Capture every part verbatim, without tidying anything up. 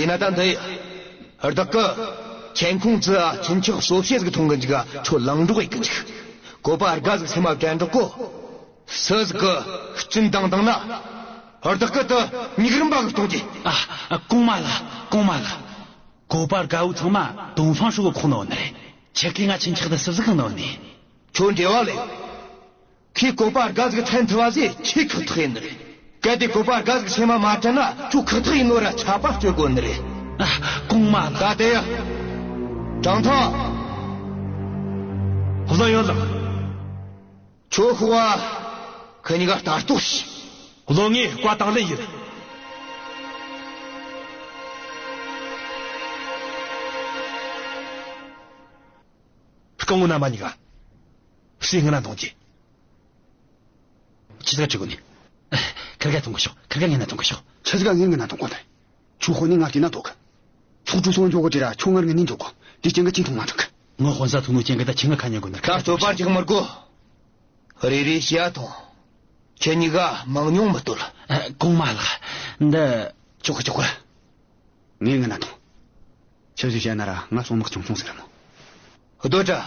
ཡིན་ན་ད་འདི་ཡ། བདག་གི་ཁྱེད་ཁོང་ཙི་ཨ་ཁྱིམ་ཆག་སོ་བཤད་ཟིག་མཐོང་གི་འཇུག་ག་ཁྱོད་ལང་འགྲོ་ཡི་གི་འཇུག་གོ་པ་དགའ་ཟིག་སེམས་མ་དྲན་འགྲོ་གོ། སུ་ཟིག་གི་སྐྱིན་དང་དང་ན། བདག་གི་དུ་ཉིག་རིམ་པ་གི་གཏོང་རྒྱུ། ཨ། གོང་མ་ལགས། གོང་མ་ལགས། གོ་པ་དགའ་བོ་ཚང་མ་ཏོང་ཧྥང་ཧྲོ་གི་ཁོག་ནང་ནི་རེད། ཁྱེད་ཀྱིས་ང་ཁྱིམ་ཆག་དུ་སུ་ཟིག་གང་ནང་ནི། ཁྱོད་འབྲེལ་བ་ལས། ཁོས་བཀོད་པ་དགའ་ཟིག་ཐན་ཐུབ་བ་ཟེ་ཁྱོས་ཁག་ཐེག་ཡིན་ནི་རེད། གལ་ཏེ་བཀོད་པ་དགའ་ཟིག་སེམས་མ་མ་དྲན་ན་ཁྱོད་ཁག་ཐེག་ཡིན་ནོ་ར་ཆད་པ་གཅོད་དགོས་ནི་རེད། ཨ། གོང་མ་ལགས། ད་དེ་ཡ། ཀྲང་ཐང་། བློན་ཡོད་ལགས། ཁྱོད་ཤོག་བ། ཁི་གཉིས་ཀ་ལྟ་རྟོག་བྱོས། བློན་ངས་བཀའ་དང་ལེན་ཡིན། སྐུ་ངོ་རྣམ་པ་གཉིས་ཀ། སུའི་སྔུན་ན་འཐུང་རྒྱུ། ཆི་ཟིག་ག་ཁྲིད་གོ་ནི། ཁིར་ག་འཐུང་གི་ཤོག་ཁིར་ག་སྔུན་ན་འཐུང་གི་ཤོག་ཆི་ཟིག་ག་ངའི་སྔུན་ན་འཐུང་གོ་ནི། ཁྱོད་དཔོན་ནི་ངར་དེ་ན་འདུག་གི། ཚོགས་གྲོས་སོང་འཇོག་གོ་དེ་ར་ཁྱོད་ངར་ངི་ནི་འཇོག་གོ། དེ་ཅན་གི་ཅིན་འཐུང་མ་འཐུང་གི། ངོ་དཔོན་ས་ཐུག་ནོ་ཅན་གི་ད་ཁྱི་ངར་ཁ་ཉན་གོ་ནི། ད་རྩོད་པ་རྒྱག་མི་དགོ། རེ་རེ་བྱས་ཐོངས། ཁྱེད་གཉིས་ཀ་མང་ཉུང་མི་ལྟོས། ཨ། གོང་མ་ལགས། འདི། ཆོག་གི་ཆོག་གི། ངས་སྔུན་ན་འཐུང་། ཆི་ཟིག་བཤད་ན་ར་ང་སོང་ནག་ཆུང་ཆུང་ཟེར་ར་མོ། རྡོ་བཀྲ།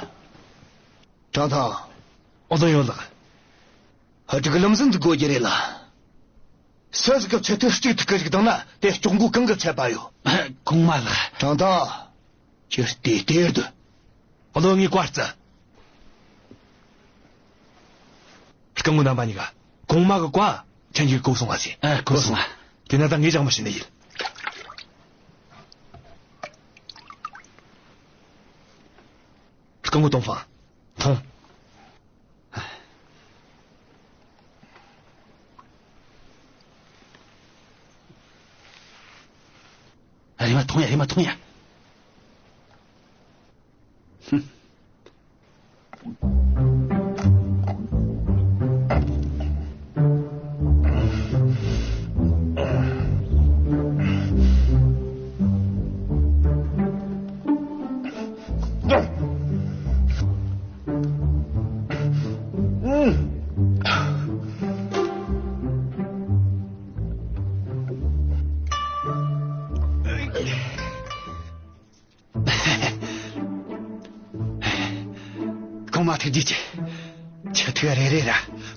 ཀྲང་ཐང་། ཨོ་ལོ་ཡོད་ལགས། ཧ་ཅིག་ལམ་སེང་འདུག་དགོས་རྒྱུ་རེད་ལ། སུ་ཟིག་གི་ཚེ་ཐུ་གཅིག་ཐུག་གི་ཞིག་བཏང་ན་དེ་སྐྱོག་མགོ་གང་གི་ཚད་པ་ཡོད། གོང་མ་ལགས། ཀྲང་ཐང་། ཁྱོས་བལྟས་བལྟས་སྡོད། བློན་ངས་བཀའ་བརྩི། སྐུ་ངོ་རྣམ་པ་གཉིས་ཀ། གོང་མ་གི་བཀའ་ཁྱེད་གཉིས་ཀ་གོ་སོང་བ་ཟེ། ཨ། གོ་སོང་ང་། དེ་ན་ད་ངས་ཅང་མི་ཤེས་ནི་ཡིན། སྐུ་ངོ་ཏོང་ཧྥང་། འཐུང་། རེམ་མ་འཐུང་ཡ། རེམ་མ་འཐུང་ཡ། གོང་མ་ཐུགས་རྗེ་ཆེ། ཆུ་ཐིགས་རེ་རེ་ར་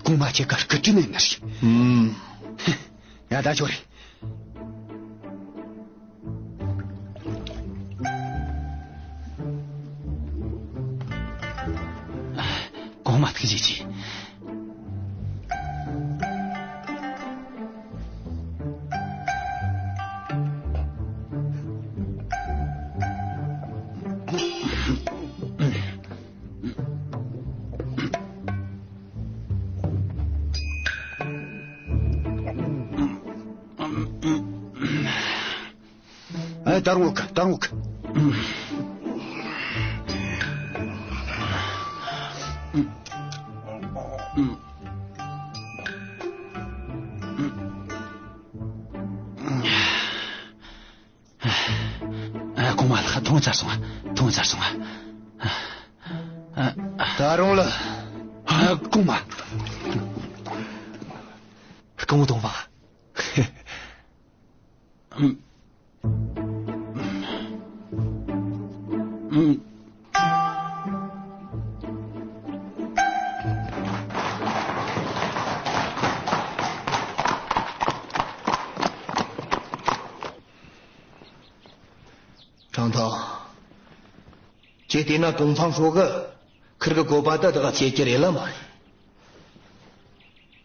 གོང་མ་ཁྱེད་ཀ་སྐུ་དྲིན་ནས་ནར་ཞིག་ཨུམ། ཡ་ད་ཆོ་རེ། གོང་མ་ཐུགས་རྗེ་ཆེ། ཨེ། ད་རུང་ལོག་གི། ད་རུང་ལོག་གི། ཨ། གོང་མ་ལགས། འཐུང་ཚར་སོང་ང་། འཐུང་ཚར་སོང་ང་། ཨ། ད་རུང་ལ། ཨ། གོང་མ། སྐུ་ངོ་ཏོང་ཧྥང་། ཨུམ། ཨུམ། ཀྲང་ཐང་། ཁྱེད་བལྟས་ན་ཏོང་ཧྥང་ཧྲོ་གི་ཁིར་གི་བཀོད་པ་དེ་དག་བྱེད་ཀྱི་རེད་ལ་མ་རེད།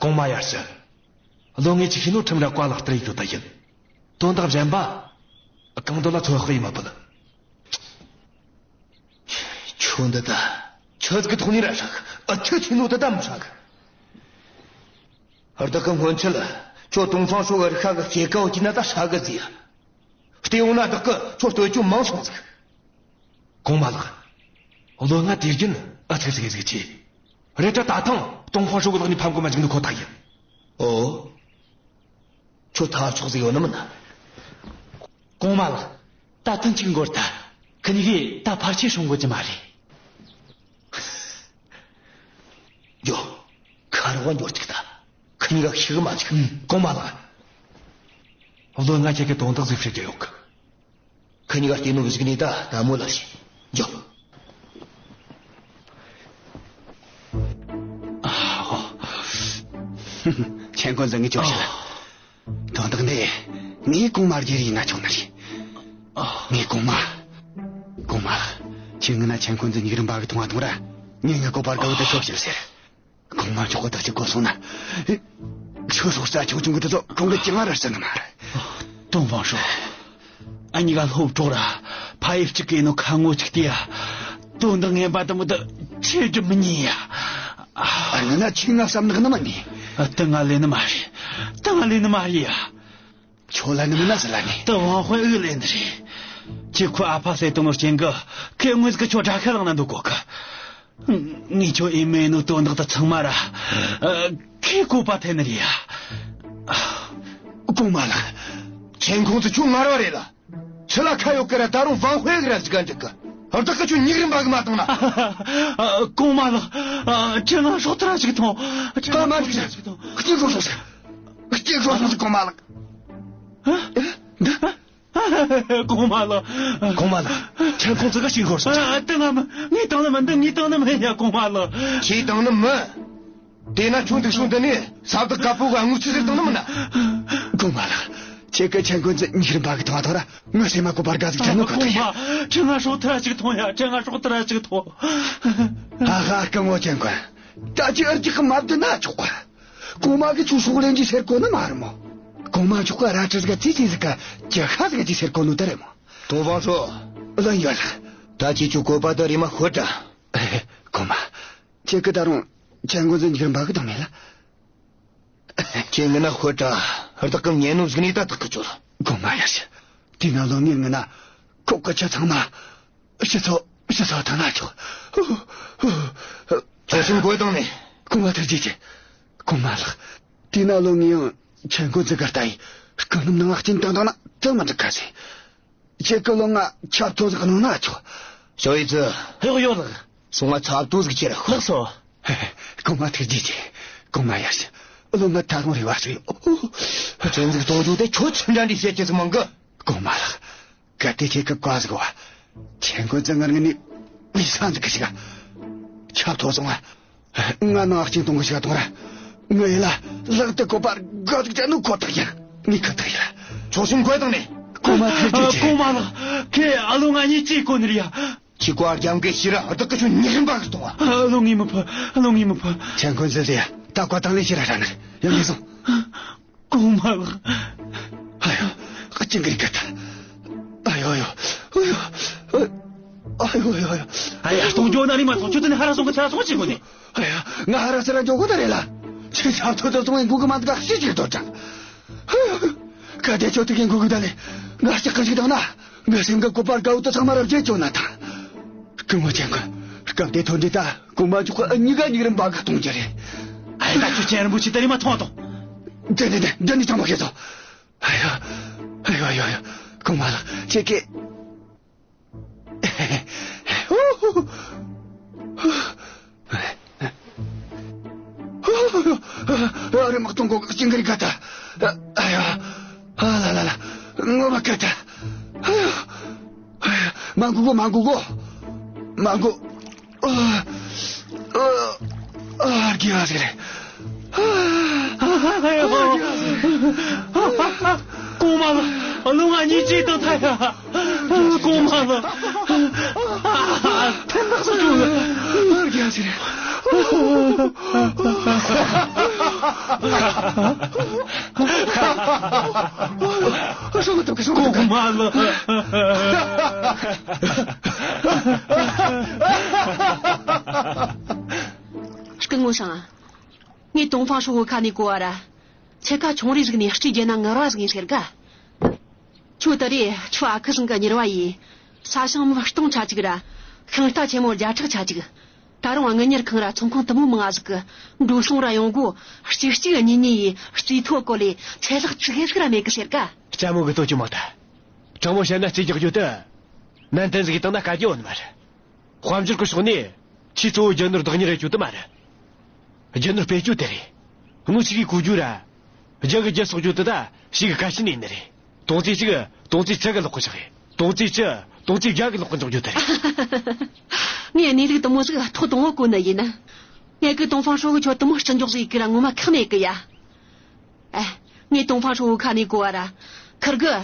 གོང་མ་ཡར་ཞུ། བློན་ངས་ཅིག་ཤེས་ནོ་ཁྲིམས་ར་བཀའ་ལག་བསྟར་ཡེ་དོ་ད་ཡིན། དོན་དག་གཞན་པ། གང་འདོད་ལ་ཚོད་དཔག་ཡེ་མ་ཕོད། ཁྱོད་འདི་ད། ཁྱོད་ཀྱི་ཐོག་ནས་ར་ཧྲ་གི། ཨ། ཁྱོད་ཆེ་ནོ་དེ་ད་མི་ཧྲ་གི། བདག་གི་སྔོན་ཆད་ཁྱོད་ཏོང་ཧྥང་ཧྲོ་གི་རུ་ཁག་གི་སྐྱེ་ཀ་བོ་གྱིས་ན་ད་ཧྲ་གི་ཟེ། བལྟས་འོང་ན་བདག་གི་ཁྱོད་བསྟོད་རྒྱུ་མང་སོང་ཟིག་གོང་མ་ལགས། བློན་ང་དུས་རྒྱུན་ཨ་ཚིག་ཟིག་ཟིག་ཆེ། རེད་དྲ་ད་ཐེངས་ཏོང་ཧྥང་ཧྲོ་གི་ལག་ནས་ཕམ་གི་མ་འཇུག་ནི་ཁོ་ཐག་ཡིན། ཨོ། ཁྱོད་ཐབས་མཆོག་ཟིག་ཡོད་ནི་མིན་ན། གོང་མ་ལགས། ད་ཐེངས་གཅིག་འགོར་ཐལ། ཁི་གཉིས་ཀས་ད་ཕལ་ཆེར་སྲུང་དགོས་ཀྱི་མ་རེད། འགྱོ། ཁ་རོག་ག་འགྱོ་ཅིག་ད། ཁི་གཉིས་ཀ་ཤི་གི་མ་འཇུག་ཨུམ། གོང་མ་ལགས། བློན་ང་ཁྱེད་ཀྱི་དོན་དག་ཟིག་བཤད་རྒྱུ་ཡོད་གི། ཁི་གཉིས་ཀ་བལྟས་ནོ་གཟིགས་ནས་ད་ད་མོ་ལ་ཞིག་འཇོག། ཨ་ཧོ། ཆན་ཁོན་ཛི་ངས་ཅོ་ཤི་ལ། དོན་དག་འདི་ངས་གོང་མར་རྒྱུས་ཡིན་ན་ཆོག་ནི་རེད། ངས་གོང་མ། གོང་མ། ཁྱེད་ངི་ན་ཆན་ཁོན་ཛི་ཉིག་རིམ་པ་གི་ཐོང་བ་ཐོང་ར། ངས་ངི་གོ་པར་ག་བུ་དེ་ཤོབ་བྱེད་ཟེར། གོང་མ་མཆོག་གི་ཐག་གཅོད་གོ་སོང་ན། ཤོ་སོག་རྩ་ཆུང་ཆུང་གི་དེ་ཚོ་གོང་གི་ཅང་ར་རྩ་ནི་མ་རེད། ཏོང་ཧྥང་ཧྲོ། ཨ་ཉིག་ག་སློབ་གྲོགས་ར་ཕ་ཡུལ་གཅིག་གི་ནོ་ཁ་ངོ་གཅིག་དེ་ཡ། དོན་དག་ངན་པ་དེ་མོ་དེ་ཆེ་རྒྱུ་མི་ཉན་ཡ། ཨ་ནི་ན་ཆི་ང་བསམ་ནག་ནི་མ་ནི། ཨ་དེ་ང་ལེ་ནི་མ་རེད། དེ་ང་ལེ་ནི་མ་རེད་ཡ། ཁྱོད་ལ་ནི་མིན་ན་ཟེར་ལ་ནི། ད་ཝང་ཧུའེ་ཨུ་ལེན་རེད། ཁྱེད་ཁོ་ཨ་ཕ་ཟེར་དང་ནོར་རྐྱེན་གི་ཁོས་ངོས་གི་ཁྱོད་དགྲ་ཤ་ལངས་ན་འདུག་གོ་གི། ངས་ཁྱོད་ཨེ་མེད་ནོ་དོན་དག་ད་ཚང་མ་ར་ཁོས་བཀོད་པ་ཐེན་ནི་རེད་ཡ། གོང་མ་ལགས། ཆེན་ཁོང་ཚོ་ཁྱོད་ངར་བ་རེད་ལ། ཆི་ལ་ཁ་ཡོད་ཀི་ར་ད་རུང་ཝང་ཧུའེ་གི་ར་ཟིག་ག་འགྲིག་གི། བདག་གི་ཁྱོད་ཉིག་རིམ་པ་གི་མ་བཏང་ན། གོང་མ་ལགས། ཁྱེད་ང་སྲོག་ཐར་ཞིག་ཐོང་། ཁྱེད་ང་སྲོག་ཐར་ཞིག་ཐོང་། གཅིག་གོ་སོང་ཟེར། གཅིག་གོ་སོང་ཟེར་གོང་མ་ལགས། གོང་མ་ལགས། གོང་མ་ལགས། ཁྱེད་ཁོང་ཚོ་ག་ཤིང་ཤོར་སོང་། ཨ་ཨ་ཏང་ཨ་མ། ངས་བཏང་ནི་མིན། འདི་ངས་བཏང་ནི་མིན་ཡ་གོང་མ་ལགས། ཁྱེད་བཏང་ནི་མིན། དེས་ན་ཁྱོད་འདུག་སོང་འདི་ནས་ས་བདག་དཀར་པོ་ག་དངུལ་ཆུ་ཟེར་བཏང་ནི་མིན་ན། གོང་མ་ལགས། ཁྱེད་ཀྱི་ཆན་ཁོན་ཚོ་ཉིག་རིམ་པ་གི་ཐོང་ཐོང་ར་ངོ་སེ་མ་གོ་བར་ག་ཟིག་ཆ་ནི་ཁོ་ཐག་ཡ། གོང་མ། ཁྱེད་ང་སྲོག་ཐར་ཞིག་ཐོང་ཡ། ཁྱེད་ང་སྲོག་ཐར་ཞིག་ཐོང་། ཨ་ཧ་སྐུ་ངོ་ཆན་ཁོན། ད་ཅི་ཨར་ཅི་ཁ་མ་བསྡད་ན་ཆོག་ག་གོང་མ་གི་ཆུ་སོག་ལེན་གྱི་ཟེར་གོ་ནི་མ་རེད་མོ། གོང་མ་མཆོག་ག་ར་ཁྲི་ཟིག་ག་ཚི་ཚི་ཟིག་ག་ཅི་ཁ་ཟིག་ག་ཅི་ཟེར་གོ་ནོ་ད་རེད་མོ། ཏོང་ཧྥང་ཧྲོ། ལན་ཡོད་ལགས། ད་ཅི་ཆུ་བཀོད་པ་ད་རེ་མ་ཤོད་དྲ། གོང་མ། ཁྱེད་ཀྱི་ད་རུང་ཆན་ཁོན་ཚོ་ཉིག་རིམ་པ་གི་བཏང་མེད་ལ། ཁྱེད་ངི་ན་ཤོད་དྲ། བདག་གི་ངན་ནོ་ཟིག་ནས་ད་བདག་གི་ཆོད། གོང་མ་ཡར་ཞུ། དེ་ན་ལོ་ངས་ངི་ན་ཁོག་གི་ཆ་ཚང་མ། ཕྱི་ཚོ་ཕྱི་ཚོ་ཐ་ན་ཆོག་ཆོག་སེམས་གོ་བཏང་ནས། གོང་མ་ཐུགས་རྗེ་ཆེ། གོང་མ་ལགས། དེ་ན་ལོ་ངས་ཡང་ཆན་ཁོན་ཚོ་གར་ལྟ་ཡི་སྐུ་ནམ་ནང་ལག་ཅིན་བཏང་བཏང་ན་དེ་མི་འགྲིག་ག་ཟེ། ཁྱེད་ཀྱི་ལོ་ང་ཆབ་ཐོ་ཟིག་གནང་ན་ཆོག་ཞོ་ཡི་ཙི། ཧེ་ཡོད་ལགས། སོང་ང་ཆབ་ཐོ་ཟིག་ཁྱེར་ཤོག་ལགས་སོ། གོང་མ་ཐུགས་རྗེ་ཆེ། གོང་མ་ཡར་ཞུ། ལོ་ང་ད་རུང་རེ་བ་ཞིག་ཡོད། ཅན་ཟིག་གཏོང་རྒྱུ་དེ་ཁྱོད་ཆི་འདྲ་འདྲའི་བཤད་རྒྱུ་ཟིག་མང་གི། གོང་མ་ལགས། གལ་ཏེ་ཁྱེད་ཀྱི་བཀའ་ཟིག་བ། ཆེན་ཁོན་ཚོ་ངར་ངི་ནི་མི་ས་འཛིག་གི་ཞིག་ག་ཆབ་ཐོ་སོང་ང་། ང་ནང་ཨག་ཅིན་གཏོང་གི་ཞིག་ག་གཏོང་ར། ངི་ཡི་ལ་ལག་ཏུ་བཀོད་པ་དགའ་ཟིག་ཅན་ནོ་ཁོ་ཐག་ཡིན། ངས་ཁ་ཐག་ཡིན། ཆོག་སེམས་གོ་བཏང་ནས། གོང་མ་ཐུགས་རྗེ་ཆེ། གོང་མ་ལགས། ཁྱེད་ཨ་ལོ་ང་གཉིས་ཅི་གོ་ནི་རེད་ཡ། ཁྱེད་ཀོ་ཨར་རྒྱབ་འགལ་ཤི་ར་བདག་གི་ཆུ་ཉི་ཤིན་པ་གི་གཏོང་བ། ཨ་ལོ་ངས་མི་ཕོད། ཨ་ལོ་ངས་མི་ཕོད། ཆན་ཁོན་ཚོ་ཟེར་ཡ། ད་ཀོ་དང་ལེན་ཤི་ར་ར་ནི་ཡང་ངས་སོང་། གོང་མ་ལགས། ཨ་ཡོ། ཨ་ཅིན་གི་རིག་ག་ད། ཨ་ཡོ་ཡོ། ཨ་ཡོ་ཡོ། ཨ་ཡོ་ཡོ་ཡོ། ཨ་ཡ་སྟོང་འཇོག་ན་རི་མ་སོང་། ཁྱོད་ཚོ་ནི་ཧ་ར་སོང་གི་ཚ་སོང་ཅི་གོ་ནི། ཨ་ཡ། ང་ཧ་ར་སི་ར་འཇོག་གོ་ད་རེད་ལ། ཁྱེད་ཆབ་ཐོ་ཚོ་སོང་ངས་འགུག་གི་མ་འདུག་ག་ཤི་ཅིག་དོར་ཅང་། ཨ་ཡོ་ཡོ། ག་དེ་ཆོ་དུ་གིན་འགུག་གི་ད་ལེ། ང་ཞིག་གི་ཞིག་དང་ན། ང་སེམས་གི་བཀོད་པ་དགའ་བོ་དུ་ཚང་མ་རབ་རྒྱས་ཅོ་ན་ཐང་། སྐུ་ངོ་ཆེན་གོ། སྐབས་དེ་ཐོན་འདི་ད་གོང་མ་མཆོག་གི་གཉིས་ཀ་ཉིག་རིམ་པ་གི་གཏོང་རྒྱུ་རེད། ཨ་ཡ་ད་ཁྱོད་ཆེན་རིན་པོ་ཆེ་ད་རེ་མ་ཐོང་ཐོང་། འདི་ནི་འདི་འདི་ནི་ཚང་མ་ཤེས་སོ། ཨ་ཡ། ཨ་ཡོ་ཨ་ཡོ་ཨ་ཡོ། གོང་མ་ལགས་ཁྱེད་ཀྱིས། ཨ་རེ་མ་གཏོང་གོ་ཅིང་གི་རིག་ག་ད། ཨ་ཡ། ཨ་ལ་ལ་ལ། ངོ་མ་ག་ད། ཨ་ཡ། ཨ་ཡ། མ་འགུག་གོ། མ་འགུག་གོ། མ་འགུག་ཨ། ཨ། ཨ། དགེ་བ་ཟིག་རེད། ཨ། ཨ། གོང་མ་ལགས། ལོ་ང་གཉིས་ཅི་དང་ཐ་ཡ། གོང་མ་ལགས། ཨ། ཐན་ནག་སུ་བྱུང་། ཨ། དགེ་བ་ཟིག་རེད། ཨ། སོང་གི་ཐུབ་གི། སོང་གི་ཐུབ་གི། གོང་མ་ལགས། སྐུ་ངོ་ཞང་། ངས་ཏོང་ཧྥང་ཧྲོ་བོ་ཁ་ནས་གོ་བ་ར། ཁྱེད་ཀ་ཆུང་རིགས་ཟིག་ནས་སྐྱེས་རྒྱལ་ན་ངར་བ་ཟིག་ཡིན་ཟེར་ག་ཁྱོད་ད་རེས་ཁྱོད་ཨ་ཁུ་ཟིང་གི་གཉེར་བ་ཡིས། ས་ཞིང་མི་སྟོང་ཆ་གཅིག་ར། ཤིང་རྟ་ཆེན་མོ་བརྒྱ་ཕྲག་ཆ་གཅིག་ད་རུང་དངུལ་གཉེར་ཁང་ར་ཚོང་ཁང་དུ་མོ་མང་ང་ཟིག་གི་འགྲོ་སོང་ར་ཡོང་སྒོ་གཅིག་གཅིག་གཉིས་གཉིས་ཡིས་རྩིས་ཐོ་བཀོད་ལས་ཚད་ལྷག་ཅི་གེ་ཟིག་ར་མེད་གི་ཟེར་ག་ལྕམ་མོ་གི་ལྟོས་ཀྱི་མང་ད། དྲང་མོ་བཤད་ན་རྩིས་རྒྱག་རྒྱུ་དེ། ནན་ཏན་ཟིག་གི་སྟེང་ན་དཀའ་རྒྱུ་ཡོད་ནི་མ་རེད། དཔལ་འབྱོར་གྱི་ཕྱོགས་ནས་ཆེས་གཙོ་བོ་རྒྱུ་ནོར་བདག་གཉེར་རེད་རྒྱུ་དེ་མ་རེད། རྒྱུ་ནོར་སྤེལ་རྒྱུ་དེ་རེད། དངུལ་ཞིག་གིས་བཀོལ་རྒྱུ་ར། རྒྱུ་གི་རྒྱུ་གསོག་རྒྱུ་དེ་ད་ཞིག་གི་གལ་ཆེན་ཡིན་ནི་རེད། དོང་ཙེ་ཞིག་དོང་ཙེ་ཆུ་གི་ལོག་གི་ཆགས་རེད། དོང་ཙེ་བཅུ། དོང་ཙེ་བརྒྱ་གི་ལོག་གི་འཇོག་རྒྱུ་དེ་རེད། ངས་གནས་ལུགས་དེ་མོ་ཟིག་ཐོག་དང་བོ་གོ་ནི་ཡིན། ངས་གི་ཏོང་ཧྥང་ཧྲོ་གི་ཁྱོད་དེ་མོ་བརྩི་འཇོག་ཟིག་ཡེད་གི་ར་ངོ་མ་ཁག་མེད་གི་ཡ། ཨེ། ངས་ཏོང་ཧྥང་ཧྲོ་གི་ཁ་ནས་གོ་བ་ར། ཁིར་གི།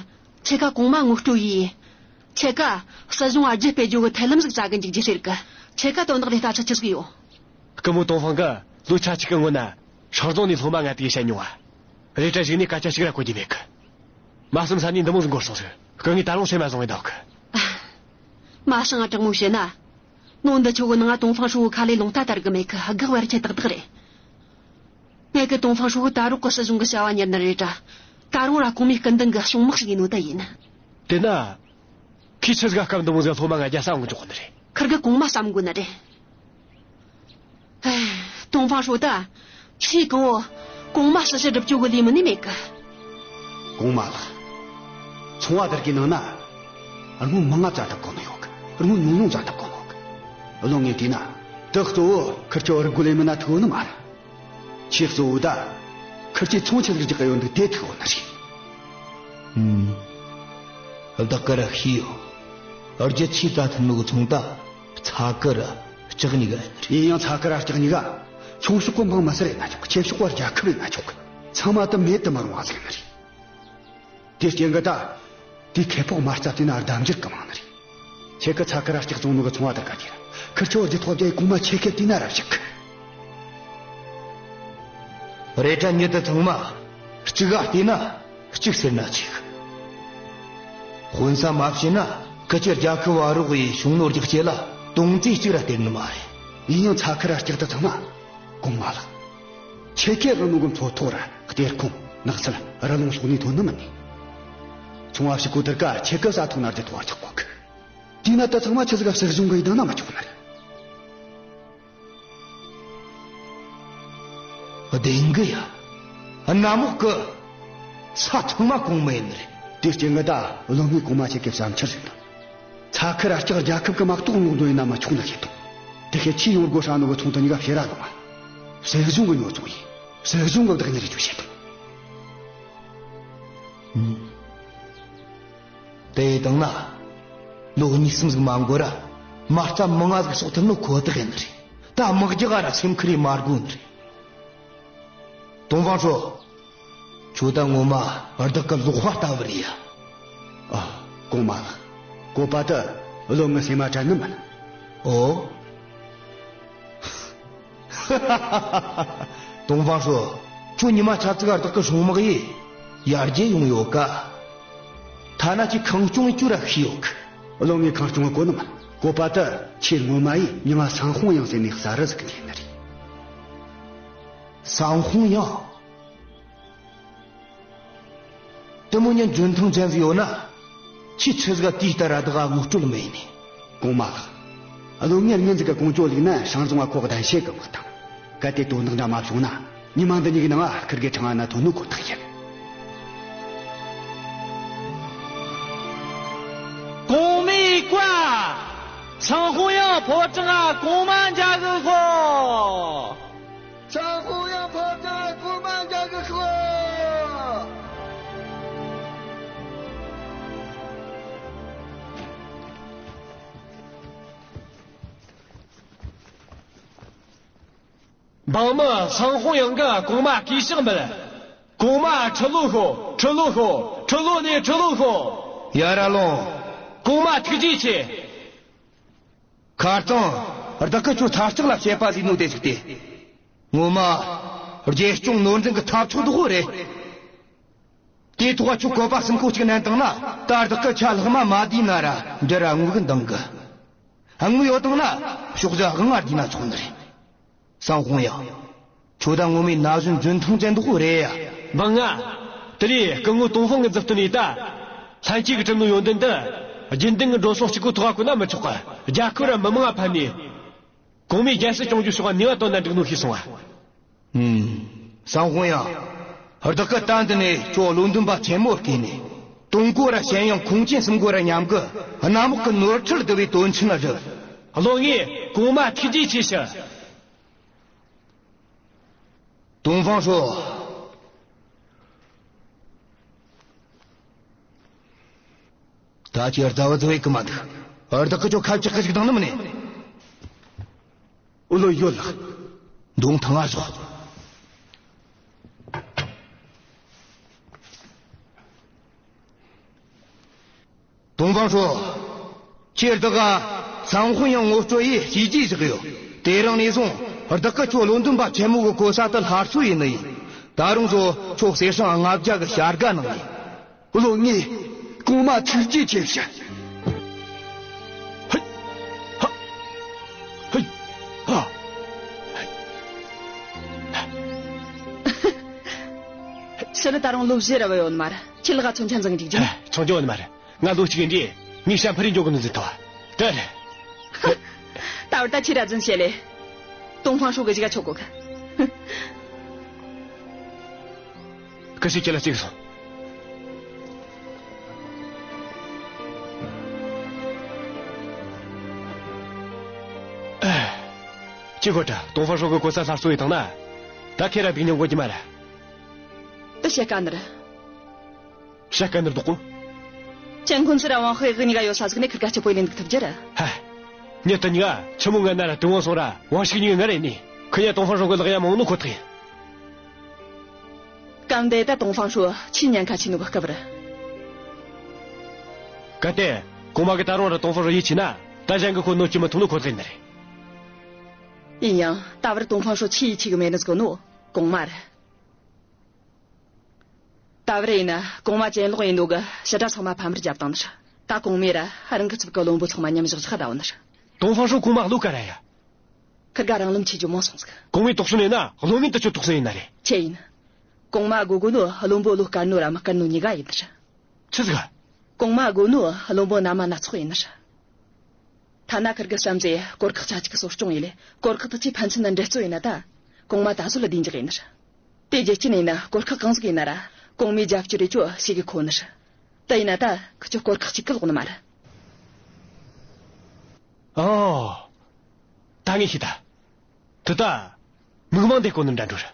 ཁྱེད་ཀ་གོང་མ་ངོ་སྤྲོད་ཡིས། ཁྱེད་ཀ་སྲིད་གཞུང་ཨ་རྒྱུ་སྤེལ་རྒྱུ་གི་ཐབས་ལམ་ཟིག་བཙལ་གི་འཇུག་རྒྱུ་ཟེར་གི། ཁྱེད་ཀ་དོན་དག་དེ་ལྟ་ཆ་ཆི་ཟིག་ཡོད། སྐུ་ངོ་ཏོང་ཧྥང་གི་ལོ་ཆ་གཅིག་གི་སྔོན་ན་ཧྲང་རྫོང་ནས་སློབ་མ་ང་དེ་གིས་བཤད་མྱོང་བ། རེད་དྲ་གཞུག་ནས་སྐད་ཆ་གཅིག་ར་གོ་རྒྱུ་མེད་གི། མ་བསམ་ས་ནས་འདི་མོ་ཟིག་འགོར་སོང་ཟིག། སྐུ་ངོས་ད་རུང་སེམས་མ་བཟང་བས་འདོད་གི། མ་བྱང་ང་དྲང་མོ་བཤད་ན། ནོ་འདི་ཆོ་གི་ནང་ང་ཏོང་ཧྥང་ཧྲོ་གི་ཁ་ལས་ལུང་བལྟ་དར་གི་མེད་གི། སྒེར་བར་ཆད་ཏག་ཏག་རེད། ངས་གི་ཏོང་ཧྥང་ཧྲོ་གི་ད་རུང་གི་སྲིད་གཞུང་གི་བྱ་བ་གཉེར་ནི་རེད་དྲ། ད་རུང་ར་གོང་མའི་སྐུ་མདུན་གི་གཞུང་དམག་ཞིག་ཡིན་ནོ་ད་ཡིན། དེ་ན། ཁོས་ཆི་ཟིག་ག་སྐབས་འདི་མོ་ཟིག་སློབ་མ་ང་རྒྱ་ས་འོང་འཇོག་གོ་ནི་རེད། ཁིར་གི་གོང་མ་བསམ་གོ་ནི་རེད། ཨེ། ཏོང་ཧྥང་ཧྲོ་ད། ཁྱེད་གང་བོ། གོང་མ་སྲི་ཞུ་སྒྲུབ་རྒྱུ་གི་ལས་མིན་ནི་མེད་གི། གོང་མ་ལགས། ཚོང་བ་དེར་གི་ནང་ན། རྔོ་མང་ང་བཙལ་ཐུབ་གོ་ནི་ཡོད་གི། རྔོ་ཉུང་ཉུང་བཙལ་ཐུབ་གོ་ནི་ཡོད་གི། བློན་ངས་བལྟས་ན། དེ་གཙོ་བོ་ཁིར་ཆོ་རུ་རྒོལ་ལས་མིན་ན་ཐུག་ནི་མ་རེད། ཆེས་གཙོ་བོ་ད། ཁིར་ཆོས་ཚོང་ཆི་ཟིག་རྒྱག་གི་ཡོད་འདུག་དེ་ཐུག་གོ་ནི་རེད། ཨུམ། བདག་གིས་ར་ཤེས་ཡོད། རྒྱུ་ཆས་ད་ཐུན་མོང་གི་ཚོང་ད། ཚ་ཁུ་ར་ལྕགས་གཉིས་ཀ་ཡིན་ནི་རེད། ཡིན་ཡང་ཚ་ཁུ་ར་ལྕགས་གཉིས་ཀ། ཆུང་ཤོས་གི་འབངས་མི་སེར་ཡིན་ན་ཆོག་གི། ཆེ་ཤོས་གི་རྒྱལ་ཁབ་ཡིན་ན་ཆོག་གི། ཚང་མ་དེ་མེད་དུ་མི་རུང་བ་ཟིག་ཡིན་ནི་རེད། དེ་རྐྱེན་གི་ད། དེ་ཁེ་སྤོགས་མ་རྩ་དེ་ན་ལྡབ་འགྱུར་གི་མང་ནི་རེད། ཁྱེད་གི་ཚ་ཁུ་ར་ལྕགས་བཙོང་ནོ་གི་ཚོང་བ་དེར་ག་དེ་ར། ཁིར་ཆོ་རྒྱུ་ཐོག་རྒྱ་ཡི་གོང་མ་ཆེ་ཁེ་དེ་ན་ར་བཞག་གི། རེད་དྲ་མྱི་དེ་ཚང་མ་གཅིག་ག་བལྟས་ན་གཅིག་ཟེར་ན་ཆེ་གི། དཔོན་ས་མ་བྱས་ན་ཁི་ཆོའི་རྒྱལ་ཁབ་བ་རོགས་ཡི་ཤུང་ནོར་རྒྱག་ཆེད་ལ་དོང་ཙེ་གཅིག་ར་སྟེར་ནི་མ་རེད། ཡིན་ཡང་ཚ་ཁུ་ར་ལྕགས་དེ་ཚང་མ། གོང་མ་ལགས། ཆེ་ཁེ་རང་ནོ་གི་མཚོ་ཐོག་ར་གཏེར་ཁུང་ནགས་ཚལ་རི་ལུང་སོགས་ནས་ཐོན་ནི་མིན་ནི། ཚོང་བ་ཕྱུག་པོ་དེར་ཀ་ཆེ་ཁེ་ས་ཐོག་ན་རྒྱུ་ཐོག་ཆག་གོ་གི། དེས་ན་ད་ཚང་མ་ཆི་ཟིག་ག་སྲིད་གཞུང་གི་ཡི་དང་ན་མ་ཆོག་ནི་རེད། བདེན་གི་ཡ། གནམ་འོག་གི་ས་ཚང་མ་གོང་མའི་ཡིན་ནི་རེད། དེ་རྐྱེན་གི་ད་བློན་ངས་གོང་མ་ཁྱེད་ཀྱི་བསམ་འཆར་ཟིན་ན། ཚ་ཁུ་ར་ལྕགས་རྒྱལ་ཁབ་གི་དམག་ཐོག་ངོ་འཛོལ་ཡིན་ན་མི་ཆོག་ནི་ཞིག་དང་། དེ་ཁེ་ཆི་ཡོང་སྒོ་ཧྲ་ནོ་གི་ཚོང་དུ་གཉིས་ཀ་ཕྱེ་ར་ལོང་ང་། སྲིད་གཞུང་གི་ཉོ་ཚོང་ཡིན། སྲིད་གཞུང་གི་བདག་གཉེར་རྒྱུ་བྱེད་དང་། ཨུམ། དེ་དང་ན། ལོ་གཉིས་གསུམ་ཟིག་མ་འགོར་ར། མ་རྩ་མང་ང་ཟིག་གསོག་ཐུབ་ནོ་ཁོ་ཐག་ཡིན་ནི་རེད། ད་དམག་རྒྱག་ག་ར་སེམས་ཁུར་ཡེ་མ་དགོས་ནི་རེད། ཏོང་ཧྥང་ཧྲོ། ཁྱོད་ད་ངོ་མ་བདག་གི་ལག་པ་ལྟ་བུ་རེད་ཡ། ཨ། གོང་མ་ལགས། བཀོད་པ་དེ་བློན་ངའི་སེམས་མ་དྲན་ནི་མིན། ཨོ། ཏོང་ཧྥང་ཧྲོ། ཁྱོད་ཉི་མ་ཆ་ཙིག་ག་བདག་གི་སྲུང་དམག་ཡེ་ཡར་རྒྱས་ཡོང་ཡོད་ཀ། ཐ་ན་ཁྱོས་ཁང་སྐྱོང་ཡེ་རྒྱུ་ར་ཤེས་ཡོད་གི། བློན་ངས་ཁང་སྐྱོང་གི་གོ་ནི་མིན། བཀོད་པ་དེ་ཁྱོས་ངོ་མ་ཡེ་མྱིང་ང་སང་ཧོང་ཡང་ཟེར་ནི་གསར་རུ་ཟིག་གི་འཐེན་ནི་རེད། སང་ཧོང་ཡང་། དེ་མོ་ཉན་འཇོན་ཐང་ཅན་ཟིག་ཡོད་ན། ཁྱོས་ཆི་ཟིག་ག་དེའི་ལྟར་ར་བདག་ག་ངོ་སྤྲོད་མི་ཡེ་ནི། གོང་མ་ལགས། བློན་ངས་ཉིན་ཟིག་ག་ཀོང་ཇོ་ལུག་ན་ཧྲང་རྫོང་ང་ཁོག་གདན་ཞུ་གི་དམག་དང་། གལ་ཏེ་དོན་དག་འདྲ་མ་བྱུང་ན། ཉི་མ་འདི་གཉིས་ཀྱི་ནང་ང་ཁིར་གེ་ཁྲང་ཨན་ན་ཐོན་ནོ་ཁོ་ཐག་ཡིན། གོང་མའི་བཀའ། སང་ཧོང་ཡང་ཕོ་བྲང་ང་གོང་མ་མཇལ་གི་ཤོག། སང་ཧོང་ཡང་ཕོ་བྲང་ང་གོང་མ་མཇལ་གི་ཤོག། འབངས་མི་སང་ཧོང་ཡང་གིས་གོང་མ་གུས་ཕྱག་འབུལ། གོང་མ་ཁྲི་ལོ་ཤོག། ཁྲི་ལོ་ཤོག། ཁྲི་ལོ་ནས་ཁྲི་ལོ་ཤོག། ཡར་ར་ལོངས། གོང་མ་ཐུགས་རྗེ་ཆེ། ཁ་རྩང་། བདག་གིས་ཁྱོད་ཚ་ལྕགས་ལ་བཤད་པ་ཟིག་ནོ་དེ་ཟིག་སྟེ། ངོ་མ། རྒྱལ་སྐྱོང་ནོར་འཛིན་གི་ཐབས་མཆོག་དེ་ཧོ་རེད། དེའི་ཐོག་ཁྱོད་བཀོད་པ་གསུམ་ཀོ་གཅིག་བསྣན་བཏང་ན། ད་བདག་གི་ཆ་ལྷག་མ་མ་བསྡུས་ན་ར་འདྲ་ར་དངུལ་གི་འདང་གི། དངུལ་ཡོད་བཏང་ན་ཕྱོགས་བཞི་དབང་ང་བསྡུས་ན་ཆོག་ནི་རེད། སང་ཧོང་ཡང་། ཁྱོད་ད་ངོ་མའི་ན་གཞོན་འཇོན་ཐང་ཅན་དེ་ཧོ་རེད་ཡ། འབངས་ང་། དེ་རིང་སྐུ་ངོ་ཏོང་ཧྥང་གི་མཛུབ་སྟོན་ཡིས་ད། ལྷན་སྐྱེས་ཀྱིས་བསྒྲུབས་ནོ་ཡོན་ཏན་འདི། རྒྱུན་ལྡན་གྱི་འགྲོ་སོང་གཅིག་པོའི་ཐོག་ག་བཀོལ་ན་མི་ཆོག་གི། རྒྱལ་ཁབ་ར་མི་དམངས་ང་ཕན་ནི། གོང་མས་རྒྱལ་སྲིད་སྐྱོང་རྒྱུའི་ཕྱོགས་ནུས་པ་བཏོན་ན་འགྲིག་ནོ་ཤེས་སོང་ང་། ཨུམ། སང་ཧོང་ཡང་། བདག་གིས་ད་འདི་ནས་ཁྱོད་བློ་འདུན་པ་ཆེན་མོ་བསྐོས་ནས། ཏུང་གོ་ར་ཞན་ཡང་ཁོང་ཆེན་གསུམ་གོ་ར་མཉམ་གི་གནམ་འོག་གི་ནོར་ཁྲལ་བསྡུ་བའི་དོན་ཆེན་ལ་བསྒྲུབས། བློན་ངས་གོང་མ་ཐུགས་རྗེ་ཆེ་ཞུ། ཏོང་ཧྥང་ཧྲོ། ད་ཁྱེད་ར་ཟླ་བ་ཟླ་བའི་གི་མ་འདུག། བདག་གི་ཁྱོད་ཁ་བཅག་གི་ཞིག་དང་ནི་མིན་ནི། འོ་ལོ་ཡོད་ལགས། མདུང་ཐང་ང་ཟོག། ཏོང་ཧྥང་ཧྲོ། ཁྱེད་བདག་ག་སང་ཧོན་ཡང་ངོ་སྤྲོད་ཡེ་བྱས་རྗེས་བཞག་ཡོད། དེ་རིང་ནས་བཟུང་བདག་གི་ཁྱོད་བློན་འདུན་པ་ཆེན་མོ་གི་གོ་ས་དུ་སླར་གསོ་ཡེ་ནི་ཡིན། ད་རུང་ཚོ་ཁྱོད་གསེར་སྲང་ལྔ་བརྒྱ་གི་བྱ་དགའ་གནང་ཡིན། བློན་ངས་གོང་མ་ཐུགས་རྗེ་ཆེ་ཞུ། ཧེ། ཧ། ཧེ། ཧ། ཕྱི་ལ་ད་རུང་ལོ་བཞི་ར་བ་ཡོད་མ་རེད། ཁྱེད་ལ་ག་ཚོན་ཆ་འཛིན་འཇུག་རྒྱུ། ཆུང་ཆུང་ཡོད་མ་རེད། ང་ལོ་གཅིག་ཡིན་དུས་ངས་བྱ་འཕུར་རེ་འཇོག་གི་ནི་ཟིན་ཐོ། དེ་རེད། ད་བར་ད་ཁྱེད་ར་རྫུན་བཤད་ལེ། ཏོང་ཧྥང་ཧྲོ་གི་གཞིས་ཀ་ཆོག་གོ་གི། སྐུ་སྲས་ཁྱེད་ལ་གཅིག་སོང་། ཨ། ཅི་གོ་ཏྲ་ཏོང་ཧྥང་ཧྲོ་གི་གོ་ས་སླར་གསོ་ཡེ་བཏང་ན། ད་ཁྱེད་ར་སྡུག་མྱོང་གོ་རྒྱུ་མ་རེད། དེ་བཤད་དཀའ་ནི་རེད། བཤད་དཀའ་ནི་རེད་དོ། ཅན་ཁོན་ཚུ་ར་ཝང་ཧེ་གི་གཉིས་ཀ་ཡོད་ས་ཟིག་ནས་ཁིར་ཀ་སྐྱིད་པོ་ལེན་འདུག་ཐུབ་རྒྱུ་རེད། ཧ། ཉི་དེ་གཉིས་ཀ་ཆི་མོ་ངན་ན་ར་དུ་བོང་སོང་ར་ཝང་ཤིག་གཉིས་ཀ་ང་རེད་ནི། ཁི་ཉ་ཏོང་ཧྥང་ཧྲོ་གི་ལག་ཡ་མང་ནོ་ཁོ་ཐག་ཡིན། སྐབས་འདི་ད་ཏོང་ཧྥང་ཧྲོ་ཆི་ཉན་ཁ་ཆི་ནུ་གི་སྐབས་རེད། གལ་ཏེ་གོང་མ་གི་ད་རུང་ར་ཏོང་ཧྥང་ཧྲོ་ཡིད་ཆེས་ན། ད་གཞན་གི་ཁོ་གནོད་སྐྱེལ་མི་ཐུབ་ནོ་ཁོ་ཐག་ཡིན་ནི་རེད། ཡིན་ཡང་ད་བར་ཏོང་ཧྥང་ཧྲོ་ཆི་ཡིད་ཆེས་གི་མེད་ནི་ཟིག་གོ་ནོ་གོང་མ་རེད། ད་བར་ཡིན་ན་གོང་མ་གྱེན་ལོག་ཡིན་ནོ་གི་ཞི་དྲག་ཚང་མ་ཕམ་པར་རྒྱབ་བཏང་ནི་རེད། ད་གོང་མས་ར་རང་གི་ཚབ་གི་བློན་པོ་ཚང་མ་མཉམ་བཞག་བཞག་བསྡད་ཡོད་ནི་རེད། ཏོང་ཧྥང་ཧྲོ་གོང་མ་བློ་དཀར་ར་ཡ། ཁིར་ག་རང་ལམ་ཆེ་རྒྱུ་མང་སོང་ཟིག། གོང་མས་དོགས་ཟོན་ཡེ་ན་བློན་ངན་དེ་ཆོ་དོགས་ཟོན་ཡེ་ན་རེད། ཆི་ཡིན། གོང་མ་དགོས་དགོས་ནོ་བློན་པོ་བློ་དཀར་ནོ་ར་མི་དཀར་ནོ་གཉིས་ཀ་ཡིན་ནི་རེད། ཆི་ཟིག། གོང་མ་དགོས་ནོ་བློན་པོ་ན་མ་སྣ་ཚོགས་ཡིན་ནི་རེད། ཐ་ན་ཁིར་གི་བསམ་ཚེ་གོར་ཁག་ཆ་གཅིག་གི་གསོ་སྐྱོང་ཡེ་ལེ། གོར་ཁག་དེ་ཚོའི་ཕན་ཚུན་ན་འདྲེས་རྩོད་ཡེ་ན་ད། གོང་མ་ད་གཟོད་ལ་བདེ་འཇགས་ཡིན་ནི་རེད། དེ་རྒྱལ་སྤྱི་ནས་ཡིན་ན་གོར་ཁག་གང་ཟིག་ཡིན་ན་ར། གོང་མའི་རྒྱབ་སྐྱོར་རེ་ཅོ་ཞིག་གི་ཁོ་ནི་རེད། ད་ཡིན་ན་ད་ཁི་ཆོ་གོར་ཁག་གཅིག་གི་ལོག་ནི་མ་རེད། ཨོ། ད་ངས་ཤེས་ད། དེ་ད། མིག་མང་འདི་གོ་ནི་འདྲ་འགྲོ་ར།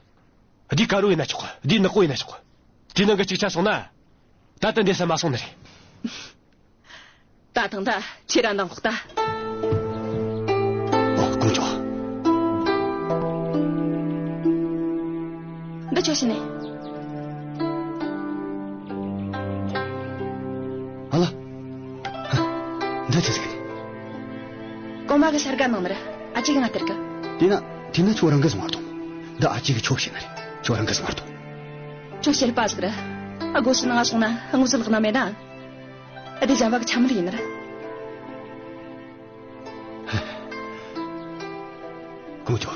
འདི་དཀར་བོ་ཡིན་ན་ཆོག་གི། འདི་ནག་པོ་ཡིན་ན་ཆོག་གི། དེ་ནང་གི་གཅིག་ཆ་སོང་ན། ད་ལྟ་འདི་ས་མ་སོང་ནི་རེད། ད་ཐང་ད་ཁྱེད་རང་འདང་ཁོག་ད། ཨོ་ཀོང་ཇོ། འདི་ཆོ་ཤི་ནས། ཨ་ལ། འདི་ཆི་ཟིག་རེད། གོང་མ་གི་ཤར་ག་ནང་ནི་ར་ཨ་ཅེ་གི་ང་སྟེར་གི། དེ་ན་དེ་ན་ཁྱོད་རང་གི་སོང་བར་དང་། འདི་ཨ་ཅེ་གི་ཁྱོད་བྱིན་ནི་རེད། ཁྱོད་རང་གི་སོང་བར་དང་། ཁྱོད་བྱེད་པ་ཟིག་ར། ཨ་སྒོ་ཕྱི་ནང་ང་སོང་ན་དངོས་སུ་ལག་ན་མེད་ན། ཨ་དེ་འཇམ་པ་གི་ཆམ་རི་ཡིན་ནི་ར། ཀོང་ཇོ།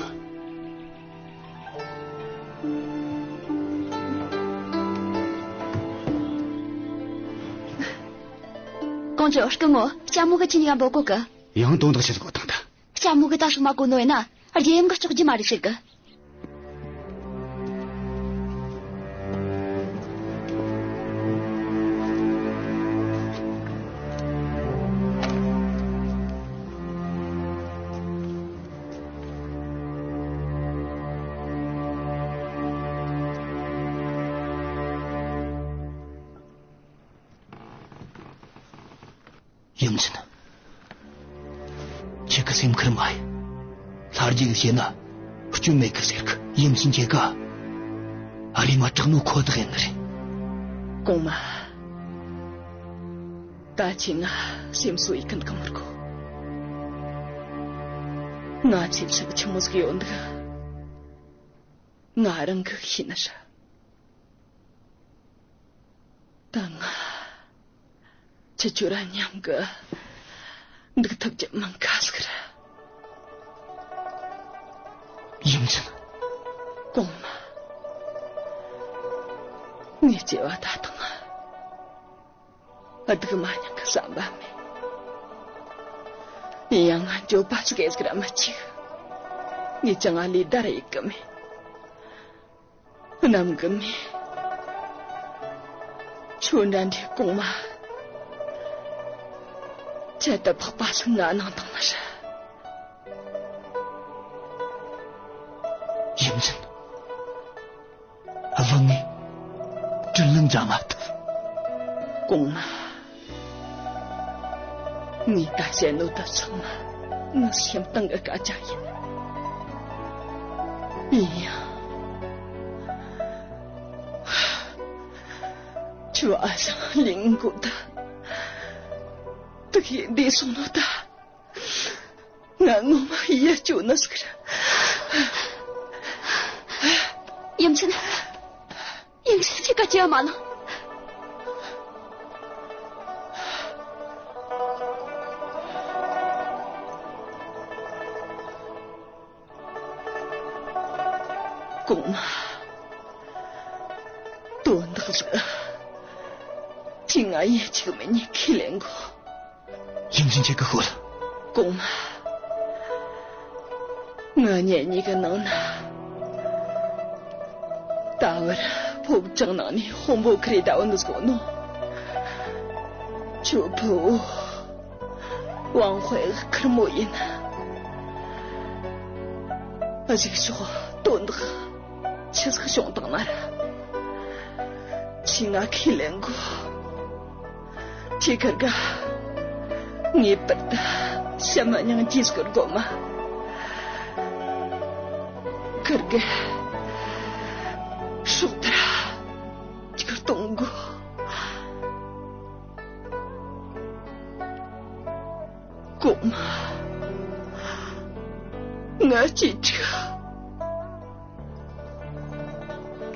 ཀོང་ཇོ་སྐུ་ངོ་ལྕམ་མོ་གི་ཁྱེད་གཉིས་ཀ་འབོད་གོ་གི། ཡང་དོན་དག་ཆི་ཟིག་གོ་དང་ད། ལྕམ་མོ་གི་ད་སོ་མ་གོ་ནོ་ཡིན་ན་རྒྱལ་ཡུམ་གི་ལྕོགས་རྒྱུ་མ་རེད་ཟེར་གི། ཡུམ་ཆེན། ཁྱེད་ཀྱི་སེམས་ཁུར་མ་ཡིན། ལྷ་རྒྱལ་གྱིས་བཤད་ན་སྐྱོན་མེད་གི་ཟེར་གི། ཡུམ་ཆེན་ཁྱེད་ཀ་རེ་མ་དྲག་ནོ་ཁོ་ཐག་ཡིན་ནི་རེད། གོང་མ། ད་ཁྱེད་ང་སེམས་གསོ་ཡི་ཀུན་གང་མི་དགོས། ང་ཚེ་ཕྱི་གི་ཆི་མོ་ཟིག་ཡོད་འདུག་ང་རང་གི་ཤེས་ནི་རེད། ད་ང་ཁྱེད་ཆོ་ར་མཉམ་གི་འདུག་ཐུབ་རྒྱུ་མིན་ཁ་ཟིག་རེད། ཡུམ་ཆེན། གོང་མ། ངའི་སྐྱེ་བ་ད་དང་སྡུག་མ་མྱངས་གི་བསམ་པ་མེད། ཡིན་ཡང་ང་འགྱོད་པ་ཟིག་ཟིག་ར་མི་གཅིག་ངས་ཅང་ང་ལས་ད་ར་ཡེད་གི་མེད། གནམ་གི་མི། ཁྱོད་འདྲ་འདྲའི་གོང་མ། ཁྱད་དུ་འཕགས་པ་ཟིག་ང་གནང་བཏང་ནི་རེད། ཡུམ་ཆེན། བློན་ངས་དྲིན་ལན་འཇལ་མ་ཐུབ། གོང་མ། ངས་ད་བཤད་ནོ་ད་ཚང་མ་ངའི་སེམས་གཏིང་གི་སྐད་ཆ་ཡིན། ཡིན་ཡང་ཁྱོད་ཨ་ཞང་ལིང་གོ་ད་དུ་ཁྱེད་འདས་སོང་ནོ་ད། ང་ངོ་མ་ཡིད་སྐྱོ་ནི་ཟིག་རེད། ཡུམ་ཆེན། ཡུམ་ཆེན། ཁྱེད་ཀ་ཅི་ཡང་མ་གནང་། གོང་མ། དོན་དག་ཟིག་ཅི་ང་ཡིན་གཅིག་མིན་ནས་ཁས་ལེན་དགོས། ཡུམ་ཆེན། ཁྱེད་ཀྱིས་ཤོད། གོང་མ། ང་གཉེན་ཉེ་གི་ནང་ན། ད་བར་ཕོ་བྲང་ནང་ནས་དཔོན་པོ་ཁེར་རེ་ད་བུད་ནས་སོང་ནོ། ཁྱོད་ཕུ་བོ་ཝང་ཧུའེ་གི་ཁེར་མོ་ཡིན། གཞུག་ཕྱོགས་དོན་དག་ཆི་ཟིག་བྱུང་བཏང་ན་ར། ཁྱོས་ང་ཁས་ལེན་དགོས། ཁྱེད་ཁེར་ག་ངེས་པར་དུ་བྱམས་སྙིང་རྗེ་ཟིག་དགོས་མ། ཁེར་ག་སྲོག་ཐར་ཅིག་གཏོང་དགོས། གོང་མ། ང་གཅེས་ཕྲུག།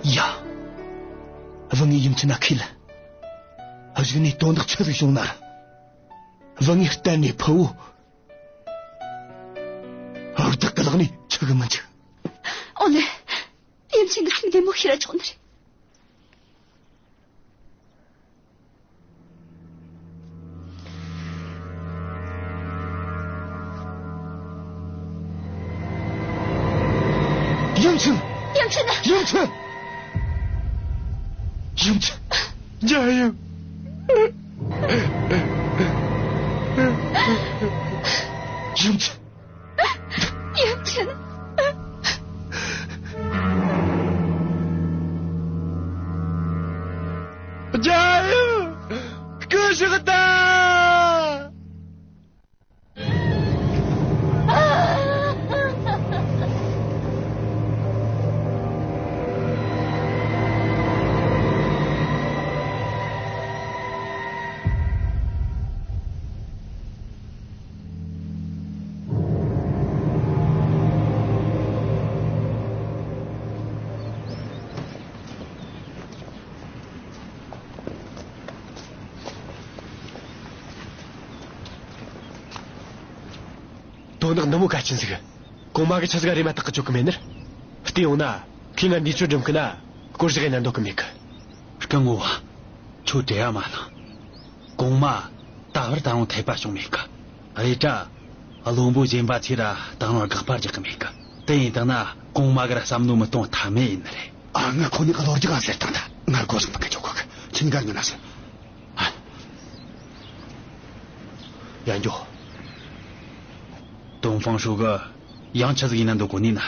ཡ། བུ་ངས་ཡུམ་ཆེན་ན་ཁས་ལེན། གཞུག་ནས་དོན་དག་ཆི་ཟིག་བྱུང་ན་ར། བུ་ངས་གཏན་ནས་ཕུ་བོ། བུ་བདག་གི་ལག་ནས་འཆི་གི་མི་འཇུག། ཨོ་ལེ། ཡུམ་ཆེན་གྱི་སེམས་བདེ་མོ་བྱས་ར་ཆོག་ནི་རེད། ཡུམ་ཆེན། ཡུམ་ཆེན། ཡུམ་ཆེན། ཡུམ་ཆེན། རྒྱལ་ཡུམ། ཡུམ་ཆེན། ཡུམ་ཆེན། རྒྱལ་ཡུམ། སྐུ་གཤེགས་དང་། དོན་དག་འདི་མོ་གལ་ཆེན་ཟིག་གོང་མ་གིས་ཆི་ཟིག་རེ་མ་ཐག་གི་བཅོ་གི་མེད་ནི། བལྟས་ཡོང་ན་ཁྱོས་ང་འདས་མཆོད་སྒྲུབ་གི་ན་སྐོར་ཟིག་ཡེད་ན་འདོད་གི་མེད་གི། སྐུ་ངོ་བ། ཁྱོད་བྲེལ་བ་མ་ལངས། གོང་མ་ད་བར་ད་རུང་འཐད་པ་བྱུང་མེད་གི། རེད་དྲ། བློན་པོ་གཞན་པ་ཚོས་ར་ད་རུང་དགག་པ་རྒྱག་གི་མེད་གི། དེ་ཡིན་དང་ན་གོང་མ་གིས་ར་བསམ་བློ་མི་གཏོང་ཐབས་མེད་ཡིན་ནི་རེད། ཨ། ང་ཁོ་ནི་གློ་རྒྱག་ཟེར་བཏང་ད། ང་སྒོ་སྲུང་བཏང་གི་འཇུག་གོ་གི། ཁྱིམ་གར་ངི་ན་ཟེར། ཨ། ཡ། འགྱོ། ཏོང་ཧྥང་ཧྲོས་གིས་ཡང་ཆི་ཟིག་ཡེད་ན་འདོད་གོ་ནི་ན།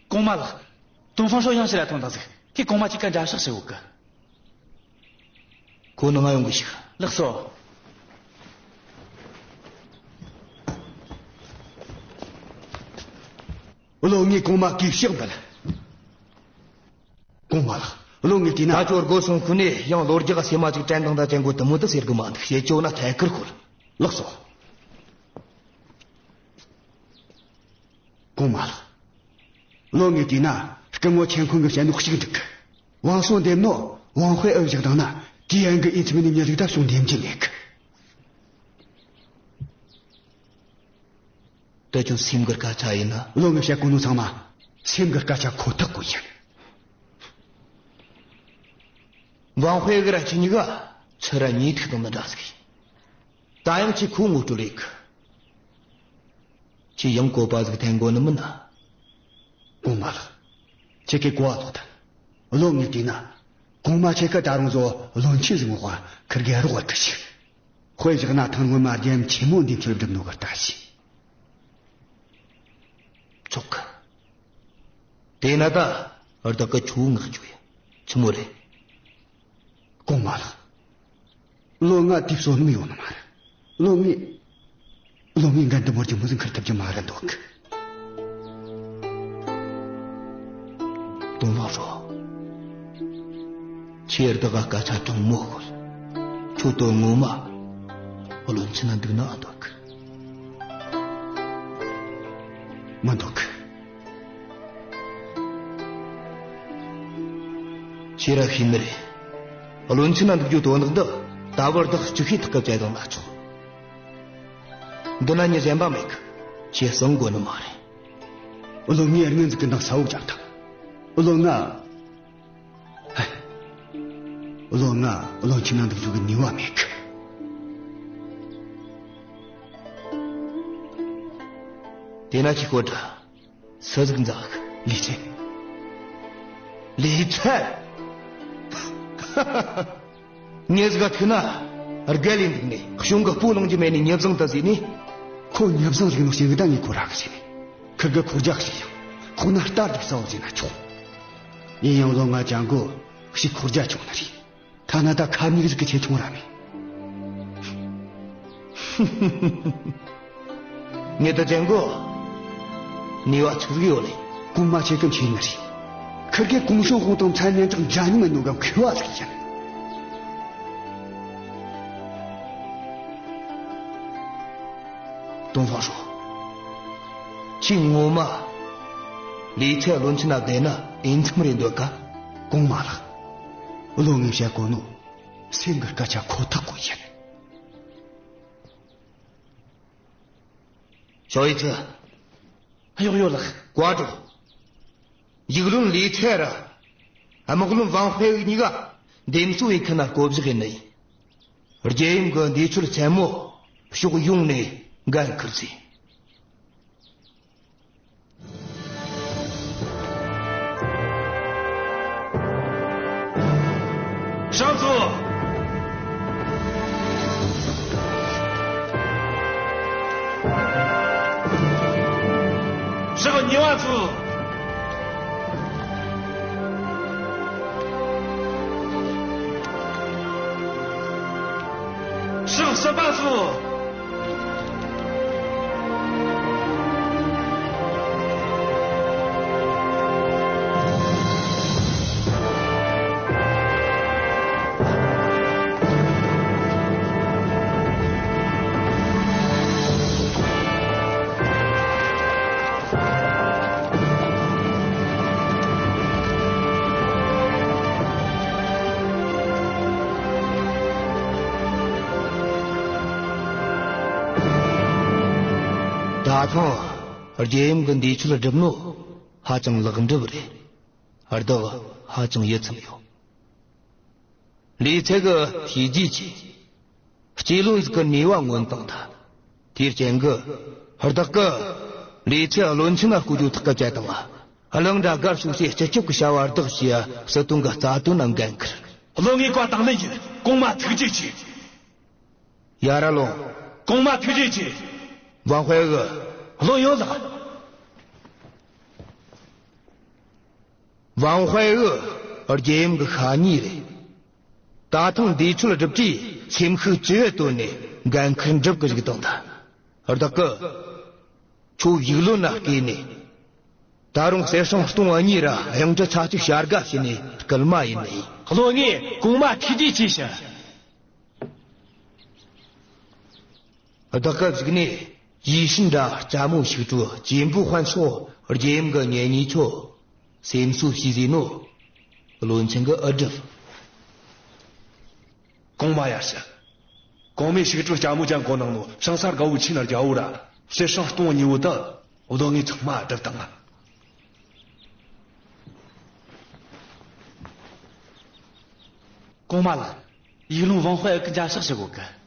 གོང་མ་ལགས། ཏོང་ཧྥང་ཧྲོས་ཡང་ཕྱིར་ར་ཐོན་དང་ཟིག་ཁོས་གོང་མ་ཁྱེད་ཀ་འདྲ་ཤག་ཟེར་གོ་གི། ཁོ་ནང་ང་ཡོང་གི་ཞིག་ལགས་སོ། བློན་ངས་གོང་མ་གུས་ཕྱག་འབུལ། གོང་མ་ལགས། བློན་ངས་བལྟས་ན། ད་ཁྱོད་སྒོ་སྲུང་ཁུལ་ནས་ཡང་གློ་རྒྱག་ག་སེམས་མ་ཅིག་དྲན་དང་ད་དྲན་གོ་དེ་མོ་དེ་ཟེར་གི་མ་འདུག་བཤད་རྒྱུ་ན་ཐད་ཀར་ཤོད། ལགས་སོ། གོང་མ་ལགས། བློན་ངས་བལྟས་ན་སྐུ་ངོ་ཆེན་ཁོང་གིས་བཤད་ནོ་གཅིག་འགྲིག་གི། ཝང་སུན་འདེམས་ནོ་ཝང་ཧུའེ་འུ་བཞག་དང་ན་ཏི་ཡན་གི་ཨིན་ཚི་མི་ནི་མྱི་ཟིག་ད་བྱུང་འདེམས་རྒྱུ་མེད་གི། དེ་ཅུང་སེམས་གི་སྐད་ཆ་ཡིན་ན། བློན་ངས་བཤད་གོ་ནོ་ཚང་མ་སེམས་གི་སྐད་ཆ་ཁོ་ཐག་གོ་ཡིན། ཝང་ཧུའེ་གི་ར་ཁྱེད་གཉིས་ཀ་ཚུར་ར་ཉེས་ཐིག་དང་ནི་འདྲ་ཟིག་ཡིན། ད་ཡང་ཁྱེད་ཁོ་ངོ་སྤྲོད་རེད་གི། ཁྱེད་ཡང་བཀོད་པ་ཟིག་འཐེན་དགོས་ནི་མིན་ན། གོང་མ་ལགས། ཁྱེད་ཀྱིས་གོ་བ་ལོག་ཐལ། བློན་ངས་བལྟས་ན། གོང་མ་ཁྱེད་ཀ་ད་རུང་བཟོ་བློན་ཆེན་ཟིག་ངོ་ཁ་ཁིར་གེ་རོགས་བར་གི་ཞིག་དཔེ་བཞག་ན་ཐང་སྔོན་མ་རྒྱལ་ཡུམ་ཆེན་མོ་འདི་ཚུར་བསྒྲུབས་ནོ་གི་ལྟ་ཞིག་ཆོག་གི། དེ་ན་ད་བདག་གི་ཆུ་ངག་རྒྱུ་ཡ། ཆི་མོ་རེད། གོང་མ་ལགས། བློན་ང་དེ་བསོད་ནམས་ཡོད་ནི་མ་རེད། བློན་ངས། བློན་ངས་འགན་འདི་མོ་རྒྱུ་མི་ཟིན་ཁུར་ཐུབ་རྒྱུ་མ་རེད་འདོད་གི། ཏོང་ཧྥང་ཧྲོ། ཁྱེད་བདག་ག་སྐད་ཆ་དྲང་མོ་ཤོད། ཁྱོད་དོན་ངོ་མ་བློན་ཆེན་ན་འདུག་ན་འདོད་གི། མི་འདོད་གི། ཁྱེད་ར་ཤེས་ནི་རེད། བློན་ཆེན་ན་འདུག་རྒྱུ་དོན་དག་འདི་ད་བར་བདག་ཅི་ཤེས་ཐག་གི་བཅད་དང་ན་ཆོག། འདི་ན་མྱི་གཞན་པ་མེད་གི། ཁྱེད་གསང་དགོས་ནི་མ་རེད། བློན་ངས་སྔོན་ཟིག་གི་ནང་ས་འོག་བརྒྱབ་ཐལ། བློན་ང་། ཧེ། བློན་ང་བློན་ཆེན་ན་འདུག་རྒྱུ་གི་ནུས་པ་མེད་གི། དེ་ན་ཅི་ཤོད་དྲ། སུ་ཟིག་འཛག་གི། ལི་ཚན། ལི་ཚན། ངས་ག་ཐུག་ན། རྒད་ལས་འདུག་ནས་གཞུང་གི་སྤོ་ལངས་རྒྱུ་མེད་ནས་མྱི་བཟང་དུ་ཟེར་ནས། ཁོ་མྱི་བཟང་ཞིག་ནོ་ཞིག་གི་ད་ངས་ཁོ་ར་གི་ཟེར་ནས། ཁིར་གི་ཁོ་རྒྱག་ཞིག་ཡང་། ཁོ་ན་ལྟ་རྒྱུ་གསལ་བོ་ཟེར་ན་ཆོག། ཡིན་ཡང་བློན་ང་ཅང་གོ་ཞིག་ཁོ་རྒྱ་ཆུང་ནི་རེད། ཐ་ན་ད་ཁ་མིག་ཟིག་གི་ཆེ་ཆུང་ར་མེད། ངས་ད་ཅང་གོ། ནུས་པ་ཆི་ཟིག་ཡོད་ལེ། གོང་མ་ཆེ་གི་མཁྱེན་ནི་རེད། ཁིར་གེ་གོང་ཞང་ཧོང་དང་མཚན་སྙན་གྲགས་འདྲ་མཉམ་ནོ་ག་མཁས་པ་ཟིག་ཡིན། ཏོང་ཧྥང་ཧྲོ། ཁྱེད་ངོ་མ། ལི་ཚན་བློན་ཆེན་ན་བསྡད་ན་ཨེ་མཚམས་རེད་འདོད་ག། གོང་མ་ལགས། བློན་ངས་བཤད་གོ་ནོ། སེམས་གི་སྐད་ཆ་ཁོ་ཐག་གོ་ཡིན། ཞའོ་ཡི་ཙི། གཡོག་ཡོད་ལགས། བཀའ་དྲིན། ཡིག་བློན་ལི་ཚན་ར། དམག་བློན་ཝང་ཧུའེ་གཉིས་ཀ་འདེམས་གསོ་བའི་ཁུལ་ན་བསྐོ་བཞག་ཡིན་ནི། རྒྱལ་ཡུམ་གི་འདས་མཆོད་མཚན་མོ་ཕྱོགས་ཡོངས་ནས་འགན་ཁུར་ཟིན། ཧྲང་ཙུའུ། ཧྲང་ཉི་བ་ཙུའུ། ཧྲང་གསུམ་པ་ཙུའུ། ད་ཐེངས་རྒྱལ་ཡུམ་གི་འདས་མཆོད་སྒྲུབ་ནོ་ཧ་ཅང་ལེགས་འགྲུབ་རེད། བདག་ཧ་ཅང་ཡིད་ཚིམ་ཡོད། ལི་ཚན་གི་བྱས་རྗེས་ཆེ། སྐྱེ་བློན་ཟིག་གི་ནུས་པ་མངོན་བཏང་ཐལ། དེའི་རྐྱེན་གྱིས་བདག་གིས་ལི་ཚན་བློན་ཆེན་ན་བསྐོ་རྒྱུ་ཐག་གི་བཅད་བཏང་ང་། གླིང་འདྲ་སྒར་ཕྱོགས་སའི་སྤྱི་ཁྱབ་ཀྱི་བྱ་བ་བདག་བྱས་ཡ་སྲིད་དོན་གྱི་རྩ་དོན་ན་འགན་ཁུར། བློན་ངས་བཀའ་དང་ལེན་ཡིན། གོང་མ་ཐུགས་རྗེ་ཆེ། ཡར་ར་ལོངས། གོང་མ་ཐུགས་རྗེ་ཆེ། ཝང་ཧུའེ་གི། བློན་ཡོད་ལགས། ཝང་ཧུའེ་གི་རྒྱལ་ཡུམ་གི་ཤ་ཉེ་རེད། ད་ཐེངས་འདས་མཆོད་སྒྲུབ་དུས་སེམས་ཤུགས་ཅི་ཡོད་བཏོན་ནས་འགན་ཁུར་འགྲུབ་གི་བཅུག་བཏང་ཐལ། བདག་གིས་ཁྱོད་ཡིག་བློན་ན་བསྐོས་ནས། ད་རུང་གསེར་སྲང་སྟོང་གཉིས་ར་གཡང་ཁྲི་ཆ་གཅིག་བྱ་དགའ་བྱིན་ནས་སྐུལ་མ་ཡིན་ནི། བློན་ངས་གོང་མ་ཐུགས་རྗེ་ཆེ་ཞུ། བདག་གིས་གཟིགས་ནས་ཡིད་བཞིན་འདྲ་ལྕམ་མོ་ཞིག་སྤྲོ་གཅེན་པོ་དཔོན་སོགས་རྒྱལ་ཡུམ་གི་གཉེན་ཉེ་ཚོ་སེམས་གསོ་བྱས་ཟིན་ནོ། བློན་ཆེན་གི་ཨུ་སྒྲུབ། གོང་མ་ཡར་ཞུ། གོང་མའི་ཞིག་སྤྲོ་ལྕམ་མོ་ཅན་གོ་ནང་ནོ་ཧྲང་ས་དགའ་བོ་ཆེ་ན་རྒྱ་བོ་ར་གསེར་སྲང་སྟོང་གཉིས་བོ་ད། བློན་ངས་ཚང་མ་སྒྲུབ་བཏང་ང་། གོང་མ་ལགས། ཡིག་བློན་ཝང་ཧུའེ་གི་མཇལ་ཕྱག་ཞུ་དགོས་གི།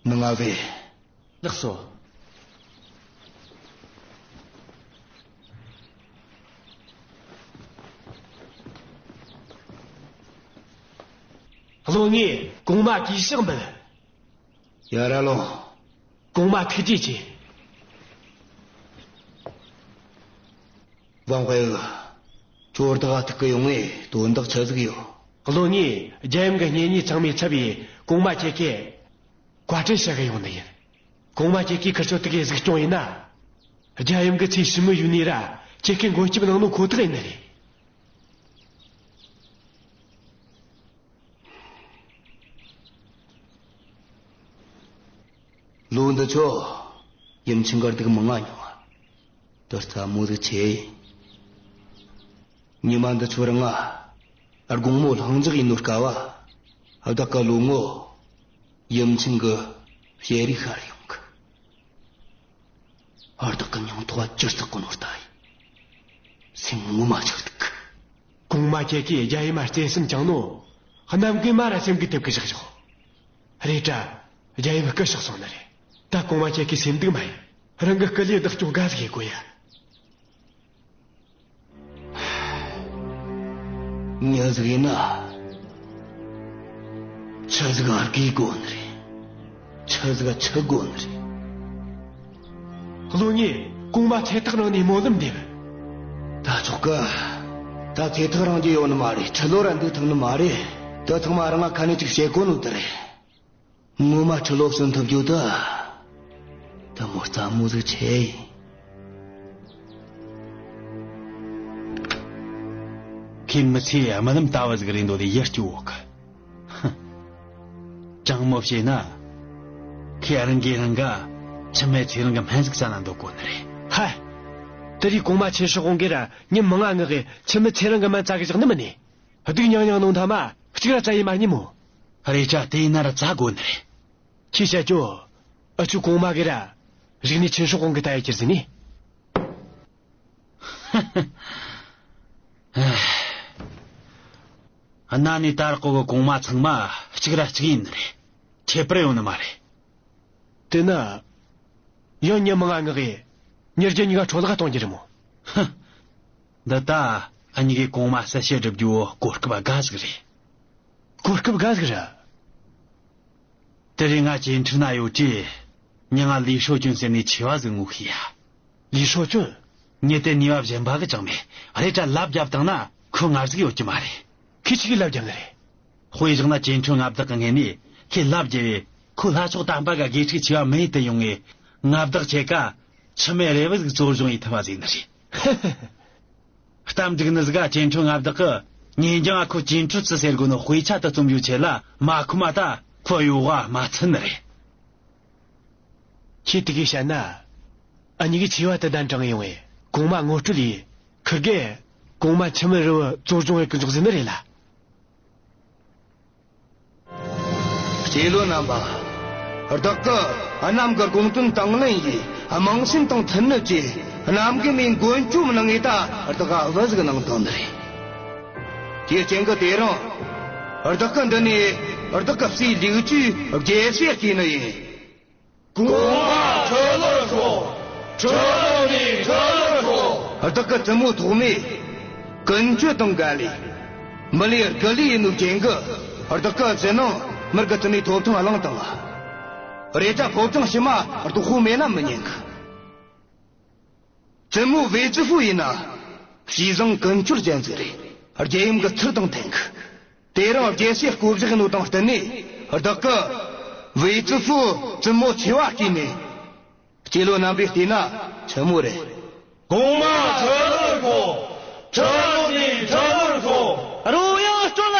ནང་ང་བས། ལགས་སོ། བློན་ངས་གོང་མ་གུས་ཕྱག་འབུལ། ཡར་ར་ལོངས། གོང་མ་ཐུགས་རྗེ་ཆེ། ཝང་ཧུའེ། ཁྱོད་བདག་ཐུག་གི་ཡོང་ངས་དོན་དག་ཆི་ཟིག་ཡོད། བློན་ངས་རྒྱལ་ཡུམ་གི་གཉེན་ཉེ་ཚང་མས་ཚབ་བྱས་གོང་མ་ཁྱེད་ཀྱི་བཀའ་དྲིན་ཞུ་གི་ཡོང་ནི་ཡིན། གོང་མ་ཁྱེད་ཀྱིས་ཁུར་ཆོ་དེ་གའི་གཟིགས་སྐྱོང་ཡིན་ན། རྒྱལ་ཡུམ་གི་ཚེ་ཕྱི་མོ་ཡོད་ནི་ར་ཁྱེད་ཀྱི་མགོན་སྐྱབས་གནང་ནོ་ཁོ་ཐག་ཡིན་ནི་རེད། ལོ་འདི་ཆོ་ཡུམ་ཆེན་གར་སྡུག་མང་ང་མྱོང་ང་། ད་རྩ་མོ་ཟིག་ཆེ། ཉི་མ་འདི་ཆོ་རིང་ང་དགོང་མོ་ལྷིང་འཇགས་ཡིན་ནོ་སྐབས་བ། བདག་གི་ལོ་ངོ་ཡུམ་ཆེན་གི་ཞལ་རས་ཤར་ཡོང་གི། བདག་གི་མྱིང་ཐོག་ཇི་ལྟར་གོ་ནོ་ལྟ་ཡི། སེམས་ངོ་མ་ཆགས་འདུག་གི། གོང་མ་ཁྱེད་ཀྱིས་རྒྱལ་ཡུམ་མ་བརྩེ་སེམས་བཅངས་ནོ། གནམ་གི་མ་ར་སེམས་གི་དེབ་གི་བཞག་བཞག་རེད་དྲ། རྒྱལ་ཡུམ་སྐུ་གཤེགས་སོང་ནི་རེད། ད་གོང་མ་ཁྱེད་ཀྱིས་སེམས་སྡུག་མ་ཡིན། རང་གི་སྐུ་ལུས་བདག་སྐྱོང་དགའ་ཟིག་ཡེད་དགོས་ཡ། མྱི་ཟིག་ཡིན་ན། ཆི་ཟིག་ཨར་གི་དགོས་ནི་རེད། ཆི་ཟིག་ཆི་དགོས་ནི་རེད། བློན་ངས་གོང་མ་ཚེ་ཐག་རིང་ནས་སྨོན་ལམ་འདེབས། ད་ཆོག་གི། ད་ཚེ་ཐག་རིང་རྒྱུ་ཡོད་ནི་མ་རེད། ཁྲི་ལོ་ར་འདུག་ཐུབ་ནི་མ་རེད། ད་ཐེངས་མ་རང་ང་ཁ་ནས་ཅིག་བཤད་གོ་ནོ་དེ་རེད། ངོ་མ་ཁྲི་ལོ་གསོན་ཐུབ་རྒྱུ་ད། ད་མོ་རྩ་མོ་ཟིག་ཆེ། ཁྱེད་མི་ཚེ་རྨི་ལམ་ལྟ་བུ་ཟིག་རེད་འདོད་དེ་ཡིད་སྐྱོ་བོ་གི། ཧུ། ཅང་མོ་བྱས་ན། ཁྱེད་རང་གིས་རང་ག་འཆི་མེད་ཚེ་རིང་གི་སྨན་ཟིག་བཙལ་ན་འདོད་གོ་ནི་རེད། ཧ། དེ་རིང་གོང་མ་ཆེན་ཧྲི་ཧོང་གིས་ར་ཉིན་མང་ང་ངག་གི་འཆི་མེད་ཚེ་རིང་གི་སྨན་བཙལ་གི་བཞག་ནི་མིན་ནི། སྡུག་མྱང་མྱང་ནོ་མཐའ་མ་གཅིག་ར་བཙལ་ཡི་མ་རྙེད་མོ། རེད་ཅ། དེ་ཡིན་ན་ར་བཙལ་དགོས་ནི་རེད། ཁྱེད་བཤད་རྒྱུ། ཨ་ཆུ་གོང་མ་གི་ར། རིག་གནས་ཆེན་ཧྲི་ཧོང་གི་ད་ཡི་ཁྱེར་ཟིན་ནི། གནའ་ནས་ད་རག་གོ་གི་གོང་མ་ཚང་མ་གཅིག་ར་གཅིག་ཡིན་ནི་རེད། ཁྱད་པར་ཡོད་ནི་མ་རེད། དེ་ན། ཡང་ཉི་མ་ང་ངག་གི་མྱི་རྒྱུ་གཉིས་ཀ་འཕྲོ་བརླག་གཏོང་རྒྱུ་རེད་མོ། ཧུ། འདི་ད་ཨ་ཉི་གི་གོང་མ་གསལ་བཤད་སྒྲུབ་རྒྱུ་གོ་སྐབས་དགའ་ཟིག་རེད། གོ་སྐབས་དགའ་ཟིག་རེད། དེ་རིང་ང་ཅེན་ཁྲུན་ན་ཡོད་དུས། མྱིང་ང་ལི་ཧྲོ་ཅུན་ཟེར་ནི་ཆེ་བ་ཟིག་ངོ་ཤེས་ཡ། ལི་ཧྲོ་ཅུན། མྱི་དེ་ནུས་པ་གཞན་པ་གི་ཅང་མེད། རེད་དྲ་ལབ་རྒྱབ་བཏང་ན་ཁོ་ངར་ཟིག་ཡོད་ཀྱི་མ་རེད། ཁོས་ཆི་གི་ལབ་རྒྱབ་ནི་རེད། དཔེ་བཞག་ན་ཅེན་ཁྲུན་མངའ་བདག་གི་ངོས་ནས་ཁོས་ལབ་རྒྱབ་བས། ཁོ་ལྷ་ཕྱོགས་དམ་པ་གི་དགེ་ཕྲུག་ཆེ་བ་མིན་ཡིན་དུ་ཡོང་ངས། མངའ་བདག་ཁྱེད་ཀ་འཆི་མེད་རེ་བ་ཟིག་གཙོ་སྦྱོང་ཡེད་ཐུབ་པ་ཟིག་ནི་རེད། གཏམ་འདྲི་ནི་ཟིག་ག་ཅེན་ཁྲུན་མངའ་བདག་གི་ཉིན་རྒྱང་ཁོ་ཅེན་ཁྲུན་ཙི་ཟེར་དགོས་ནོ་དཔེ་ཆ་དེ་རྩོམ་རྒྱུ་ཆེད་ལ་མ་ཁོ་མ་ད་ཁོ་གཡོ་བ་མ་ཚུད་ནི་རེད། ཁྱེད་དེ་གིས་བཤད་ན། ཨ་ཉི་གི་ཆེ་བ་དེ་གདན་དྲངས་ཡོང་བས་གོང་མ་ངོ་སྤྲོད་ཡས། ཁི་དགེ་གོང་མ་འཆི་མེད་རི་བོ་གཙོ་སྦྱོང་ཡེད་གི་འཇུག་ཟེར་ནི་རེད་ལ། རྗེ་བློན་རྣམ་པ། བདག་གི་གནམ་གི་དགོངས་དོན་དང་ལེན་ཡས། དམངས་སེམས་དང་མཐུན་ནུས་ཀྱིས་གནམ་གི་མིའི་མགོན་སྐྱོབ་གནང་ངེས་ད་བདག་ག་བུ་ཟིག་གནང་དོན་རེད། དེའི་རྐྱེན་གྱིས་དེ་རིང་བདག་གི་འདི་ནས་བདག་གི་སྲས་ལིའུ་ཅུས་རྒྱལ་སྲས་བསྐོས་ནི་ཡིན། གོང་མ་ཁྲི་ལོར་བཞུགས། ཁྲི་ལོ་ནས་ཁྲི་ལོར་བཞུགས། བདག་གི་བཙུན་མོ་ཐོགས་མེད་ཀུན་སྤྱོད་དང་འགལ་ལས། མི་ལས་དགུ་ལས་ཡིན་ནོ་རྐྱེན་གྱིས་བདག་གི་བཙུན་ནང་མི་དགུ་བཙུན་མའི་ཐོབ་ཐང་བླངས་བཏང་ང་། རེད་ད་ཕོ་བྲང་ཕྱི་མ་བདག་ཁོ་མེད་ན་མི་ཉན་གི། བཙུན་མོ་ཝེ་ཙི་ཧྥུ་ཡིན་ན། ཞེ་བཟང་ཀུན་སྤྱོད་ཅན་ཟིག་རེད། རྒྱལ་ཡུམ་གྱི་ཚུལ་དང་མཐུན་གི། དེ་རིང་རྒྱལ་སྲས་བསྐོ་བཞག་ནོ་དང་བསྟུན་ནས་བདག་གི་ཝེ་ཙི་ཧྥུ་བཙུན་མོ་ཆེ་བ་བསྐོས་ནས། རྗེ་བློན་རྣམ་པས་བལྟས་ན་ཆི་མོ་རེད། གོང་མ་ཁྲི་ལོར་བཞུགས། ཁྲི་ལོ་ནས་ཁྲི་ལོར་བཞུགས། རོལ་དབྱངས་སྤྲོད་ལ།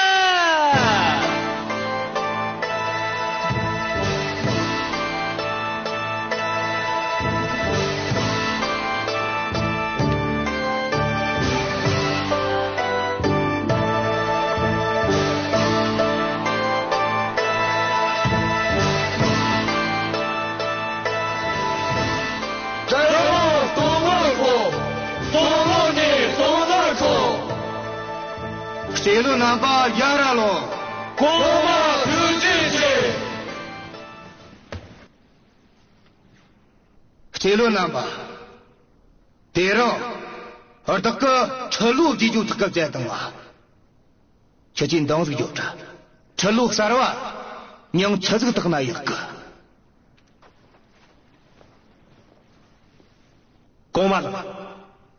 ཁྲི་ལོ་སྟོང་ལོར་བཞུགས། སྟོང་ལོ་ནས་སྟོང་ལོར་བཞུགས། རྗེ་བློན་རྣམ་པ་ཡར་ར་ལོངས། གོང་མ་ཐུགས་རྗེ་ཆེ། རྗེ་བློན་རྣམ་པ། དེ་རིང་བདག་གིས་ཁྲི་ལོ་བརྗེ་རྒྱུ་ཐག་གིས་བཅད་བཏང་བ། ཁྱེད་ཀྱིས་འདང་ཟིག་རྒྱོབ་དྲ། ཁྲི་ལོ་གསར་བ་མྱིང་ཆི་ཟིག་བཏགས་ན་ཡག་གི། གོང་མ་ལགས།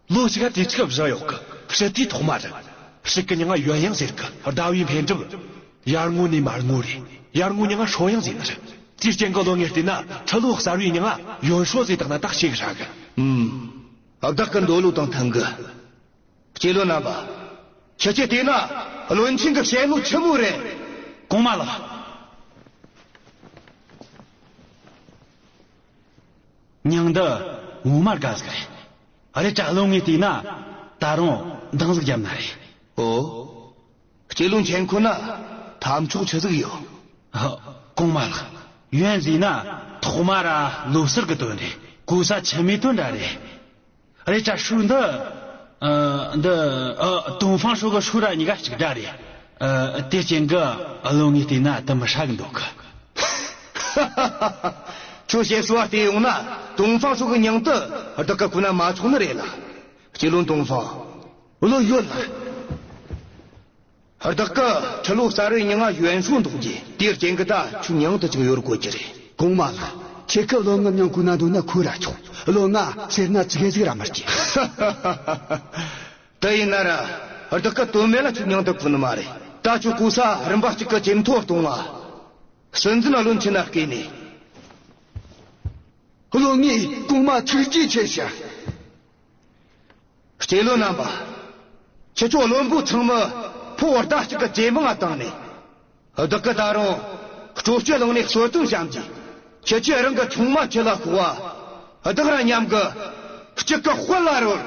ལོ་གཅིག་ག་དུས་ཚིགས་བཞི་ཡོད་གི། དཔྱིད་དུས་ཐོག་མ་རེད། དཔྱིད་ཀྱི་མྱིང་ང་ཡོན་ཡང་ཟེར་གི། ཟླ་བའི་འཕེལ་འགྲིབ། ཡར་ངོ་ནས་མར་ངོ་རེད། ཡར་ངོ་མྱིང་ང་ཧྲོ་ཡང་ཟེར་ནི་རེད། དེའི་རྐྱེན་གྱིས་བློན་ངས་བལྟས་ན་ཁྲི་ལོ་གསར་བའི་མྱིང་ང་ཡོན་ཧྲོ་ཟེར་བཏགས་ན་ད་ཞེ་གི་ཧྲ་གི། ཨུམ། བདག་གི་འདོད་བློ་དང་མཐུན་གི། གཅེས་བློན་རྣམ་པ། ཁྱེད་ཀྱིས་བལྟས་ན་བློན་ཆེན་གྱི་བཤད་ནོ་ཆི་མོ་རེད། གོང་མ་ལགས། མྱིང་འདི་ངོ་མ་དགའ་ཟིག་རེད། རེད་དྲ་བློན་ངས་བལྟས་ན་ད་རུང་འདང་ཟིག་བརྒྱབ་ན་རེད། ཨོ། གཅེས་བློན་མཁྱེན་ཁོ་ན་ཐབས་མཆོག་ཆི་ཟིག་ཡོད། ཧ། གོང་མ་ལགས། ཡོན་ཟེར་ན་ཐོག་མ་ར་ལོ་གསར་གི་དོན་རེད། གོ་ས་ཆི་མོའི་དོན་འདྲ་རེད། རེད་དྲ་ཧྲོ་འདི། ཨ། འདི། ཨ། ཏོང་ཧྥང་ཧྲོ་གི་ཧྲོ་ར་གཉིས་ཀ་གཅིག་འདྲ་རེད། ཨ། དེ་རྐྱེན་གྱིས་བློན་ངས་བལྟས་ན་དེ་མི་ཧྲ་གི་འདོད་གི། ཁྱོད་བཤད་སྲོལ་བ་བལྟས་ཡོང་ན་ཏོང་ཧྥང་ཧྲོ་གི་མྱིང་དེ་བདག་གིས་གོ་ན་མ་ཆོག་ནི་རེད་ལ། གཅེས་བློན་ཏོང་ཧྥང་། བློན་ཡོད་ལགས། བདག་གིས་ཁྲི་ལོ་གསར་བའི་མྱིང་ང་ཡོན་ཧྲོ་འདོགས་རྒྱུ་དེའི་རྐྱེན་གྱིས་ད་ཁྱོད་མྱིང་དེ་ཅིག་ཡོད་དགོས་ཀྱི་རེད། གོང་མ་ལགས། ཁྱེད་ཀྱིས་བློན་ངའི་མྱིང་གོ་ན་འདོད་ན་གོ་ར་ཆོག། བློན་ང་སེར་སྣ་ཙི་གེ་ཟིག་ར་མི་སྐྱེ། དེ་ཡིན་ན་ར་བདག་གིས་དོན་མེད་ལ་ཁྱོད་མྱིང་དེ་གོ་ནི་མ་རེད། ད་ཁྱོད་གོ་ས་རིམ་པ་གཅིག་གི་ཇེ་མཐོར་གཏོང་བ། སྲིད་འཛིན་བློན་ཆེན་ན་བསྐོས་ནས། བློན་ངས་གོང་མ་ཐུགས་རྗེ་ཆེ་ཞུ། གཅེས་བློན་རྣམ་པ། ཁྱེད་ཚོ་བློན་པོ་ཚང་མ་ཕོ་བར་ཟླ་གཅིག་གི་ཇེ་མང་ང་བཏང་ནས། བདག་གིས་ད་རུང་སྤྲོ་སྐྱིད་གླིང་ནས་གསོལ་སྟོན་བཤམས་རྗེས། ཁྱེད་ཚོས་རང་གི་ཆུང་མ་ཁྲིད་ལ་ཤོག་བ། བདག་ར་མཉམ་གི་གཅིག་གི་དཔལ་ལ་རོལ།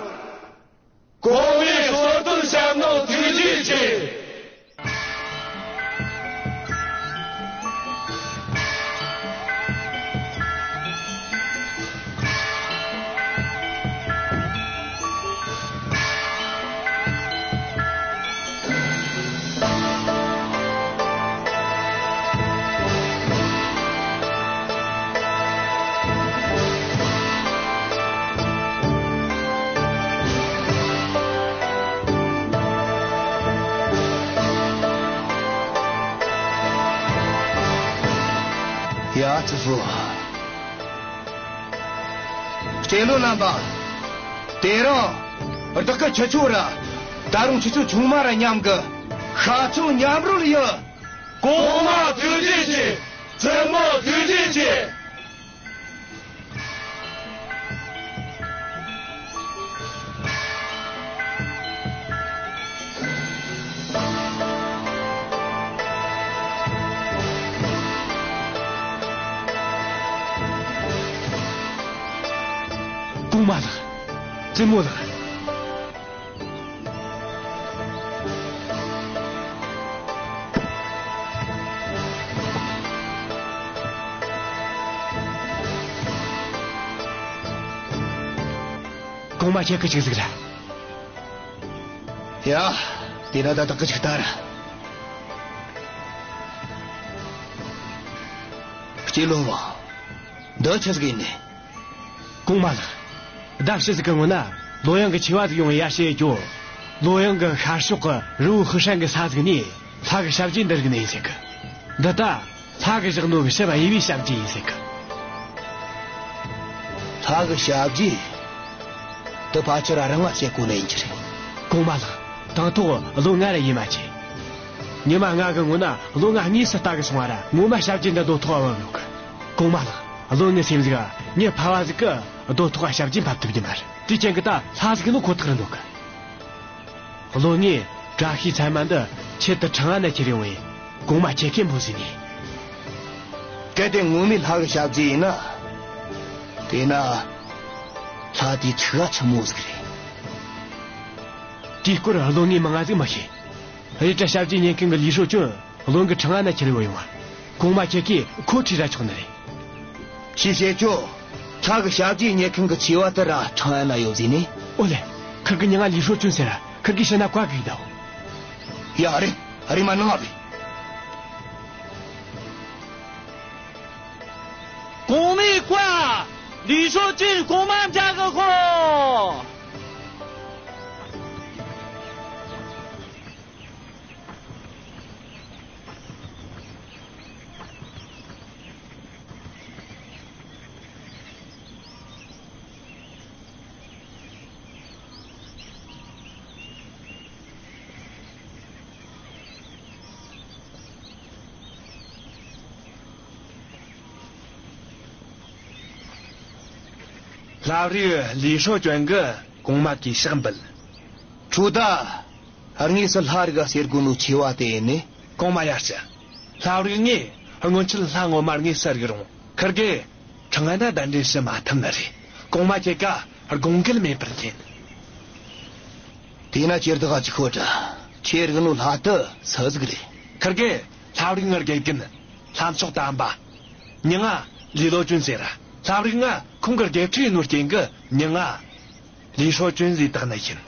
གོང་མས་གསོལ་སྟོན་བཤམས་ནོ་ཐུགས་རྗེ་ཆེ། ཡ། ཙི་ཧྥུ། གཅེས་བློན་རྣམ་པ། དེ་རིང་བདག་གིས་ཁྱེད་ཚོ་ར། ད་རུང་ཁྱེད་ཚོའི་ཆུང་མ་ར་མཉམ་གི་ཤ་ཚང་མཉམ་རོལ་ཡིན། གོང་མ་ཐུགས་རྗེ་ཆེ། བཙུན་མོ་ཐུགས་རྗེ་ཆེ། གོང་མ་ལགས། བཙུན་མོ་ལགས། གོང་མ་ཁྱེད་ཀྱིས་ཅིག་གཟིགས་ར། ཡ། དེ་ན་ད་བདག་གིས་ཅིག་ལྟ་ར། གཅེས་བློན་ཝང་། འདི་ཆི་ཟིག་ཡིན་ནི། གོང་མ་ལགས། ཟླ་ཕྱེད་ཟིག་གི་སྔོན་ན་ལོ་ཡང་གི་ཆེ་བ་ཟིག་ཡོང་ཡ་བཤད་རྒྱུ། ལོ་ཡང་གི་ཤར་ཕྱོགས་གི་རི་བོ་ཧུ་ཧྲན་གི་ས་ཟིག་ནས་ལྷ་གི་ཞབས་རྗེས་འདི་རིག་ནི་ཡིན་ཟེར་གི། འདི་ད་ལྷ་གི་བཞག་ནོ་གི་ཞབས་དབྱེ་བའི་ཞབས་རྗེས་ཡིན་ཟེར་གི། ལྷ་གི་ཞབས་རྗེས། དེ་ཕལ་ཆེར་རང་ང་བཤད་གོ་ནི་ཡིན་གྱི་རེད། གོང་མ་ལགས། དང་ཐོག་བློན་ང་ར་ཡིད་མ་ཆེས། ཉི་མ་ལྔ་གི་སྔོན་ན་བློན་ང་དངོས་སུ་ལྟ་གི་སོང་བ་ར་ངོ་མ་ཞབས་རྗེས་འདི་རྡོ་ཐོག་བབས་ཡོད་གི། གོང་མ་ལགས། བློན་ངའི་སེམས་ཟིག་ག་མྱི་ཕལ་བ་ཟིག་གིས་རྡོ་ཐོག་ག་ཞབས་རྗེས་ཕབ་ཐུབ་རྒྱུ་མ་རེད། དེའི་རྐྱེན་གྱིས་ད་ལྷ་ཟིག་ཡིན་ནོ་ཁོ་ཐག་རེད་འདོད་གི། བློན་ངས་བཀྲ་ཤིས་ཚལ་མ་འདི་ཆེད་དུ་ཁྲང་ཨན་ན་ཁྱེར་ཡོང་བས་གོང་མ་ཁྱེད་ཀྱིས་འབུལ་ཟེར་ནས། གལ་ཏེ་ངོ་མའི་ལྷ་གི་ཞབས་རྗེས་ཡིན་ན། དེས་ན། ལྷ་དེའི་ཚིག་ཧ་ཆི་མོ་ཟིག་རེད། དེའི་སྐོར་བློན་ངས་མང་ང་ཟིག་མི་ཤེས། རེད་དྲ་ཞབས་རྗེས་ཉན་མཁན་གི་ལི་ཧྲོ་ཅུན་བློན་གིས་ཁྲང་ཨན་ན་ཁྱེར་ཡོང་བ་ཡོང་བ། གོང་མ་ཁྱེད་ཀྱིས་ཁོ་ཁྲིད་ར་ཆོག་ནི་རེད། ཁྱོས་བཤད་རྒྱུ། ལྷ་གི་ཞབས་རྗེས་ཉན་མཁན་གི་ཆེ་བ་དེ་ར་ཁྲང་ཨན་ན་ཡོད་ཟེར་ནི། ཨོ་ལེ། ཁིར་གི་མྱིང་ང་ལི་ཧྲོ་ཅུན་ཟེར་ར། ཁིར་གིས་བཤད་ན་བཀའ་བསྒོས་གདའོ། ཡ། རེད། རེམ་མ་ནང་ང་བུད། གོང་མའི་བཀའ། ལི་ཧྲོ་ཅུན་གོང་མ་མཇལ་གི་ཤོག། ལྷ་རིགས་ལི་ཧྲོ་ཅོན་གིས་གོང་མ་གི་ཕྱག་འབུལ། ཁྲུ་ད། དངོས་སུ་ལྷ་རིགས་ཟེར་གོ་ནོ་ཆེ་བ་དེ་ནི། གོང་མ་ཡར་ཞུ། ལྷ་རིགས་ངས་སྔོན་ཆད་ལྷ་ངོ་མ་དངོས་སུ་རིག་རུང་། ཁིར་གེ་ཁྲང་ཨན་ན་གདན་འདྲེན་ཞུ་མ་ཐུབ་ནི་རེད། གོང་མ་ཁྱེད་ཀ་དགོངས་འགལ་མེད་པར་མཁྱེན། དེས་ན་ཁྱེར་དགའ་ཅིག་ཤོད་དྲ། ཁྱེད་རིག་ནོ་ལྷ་དེ་སུ་ཟིག་རེད། ཁིར་གེ་ལྷ་རིགས་ངའི་དགེ་རྒན། ལྷ་མཆོག་དམ་པ། མྱིང་ང་ལི་ལོ་ཅུན་ཟེར། ལྷ་རིགས་ང་ཁོང་གི་དགེ་ཕྲུག་ཡིན་ནོ་རྐྱེན་གིས་མྱིང་ང་ལི་ཧྲོ་ཅུན་ཟེར་བཏགས་ནི་ཡིན།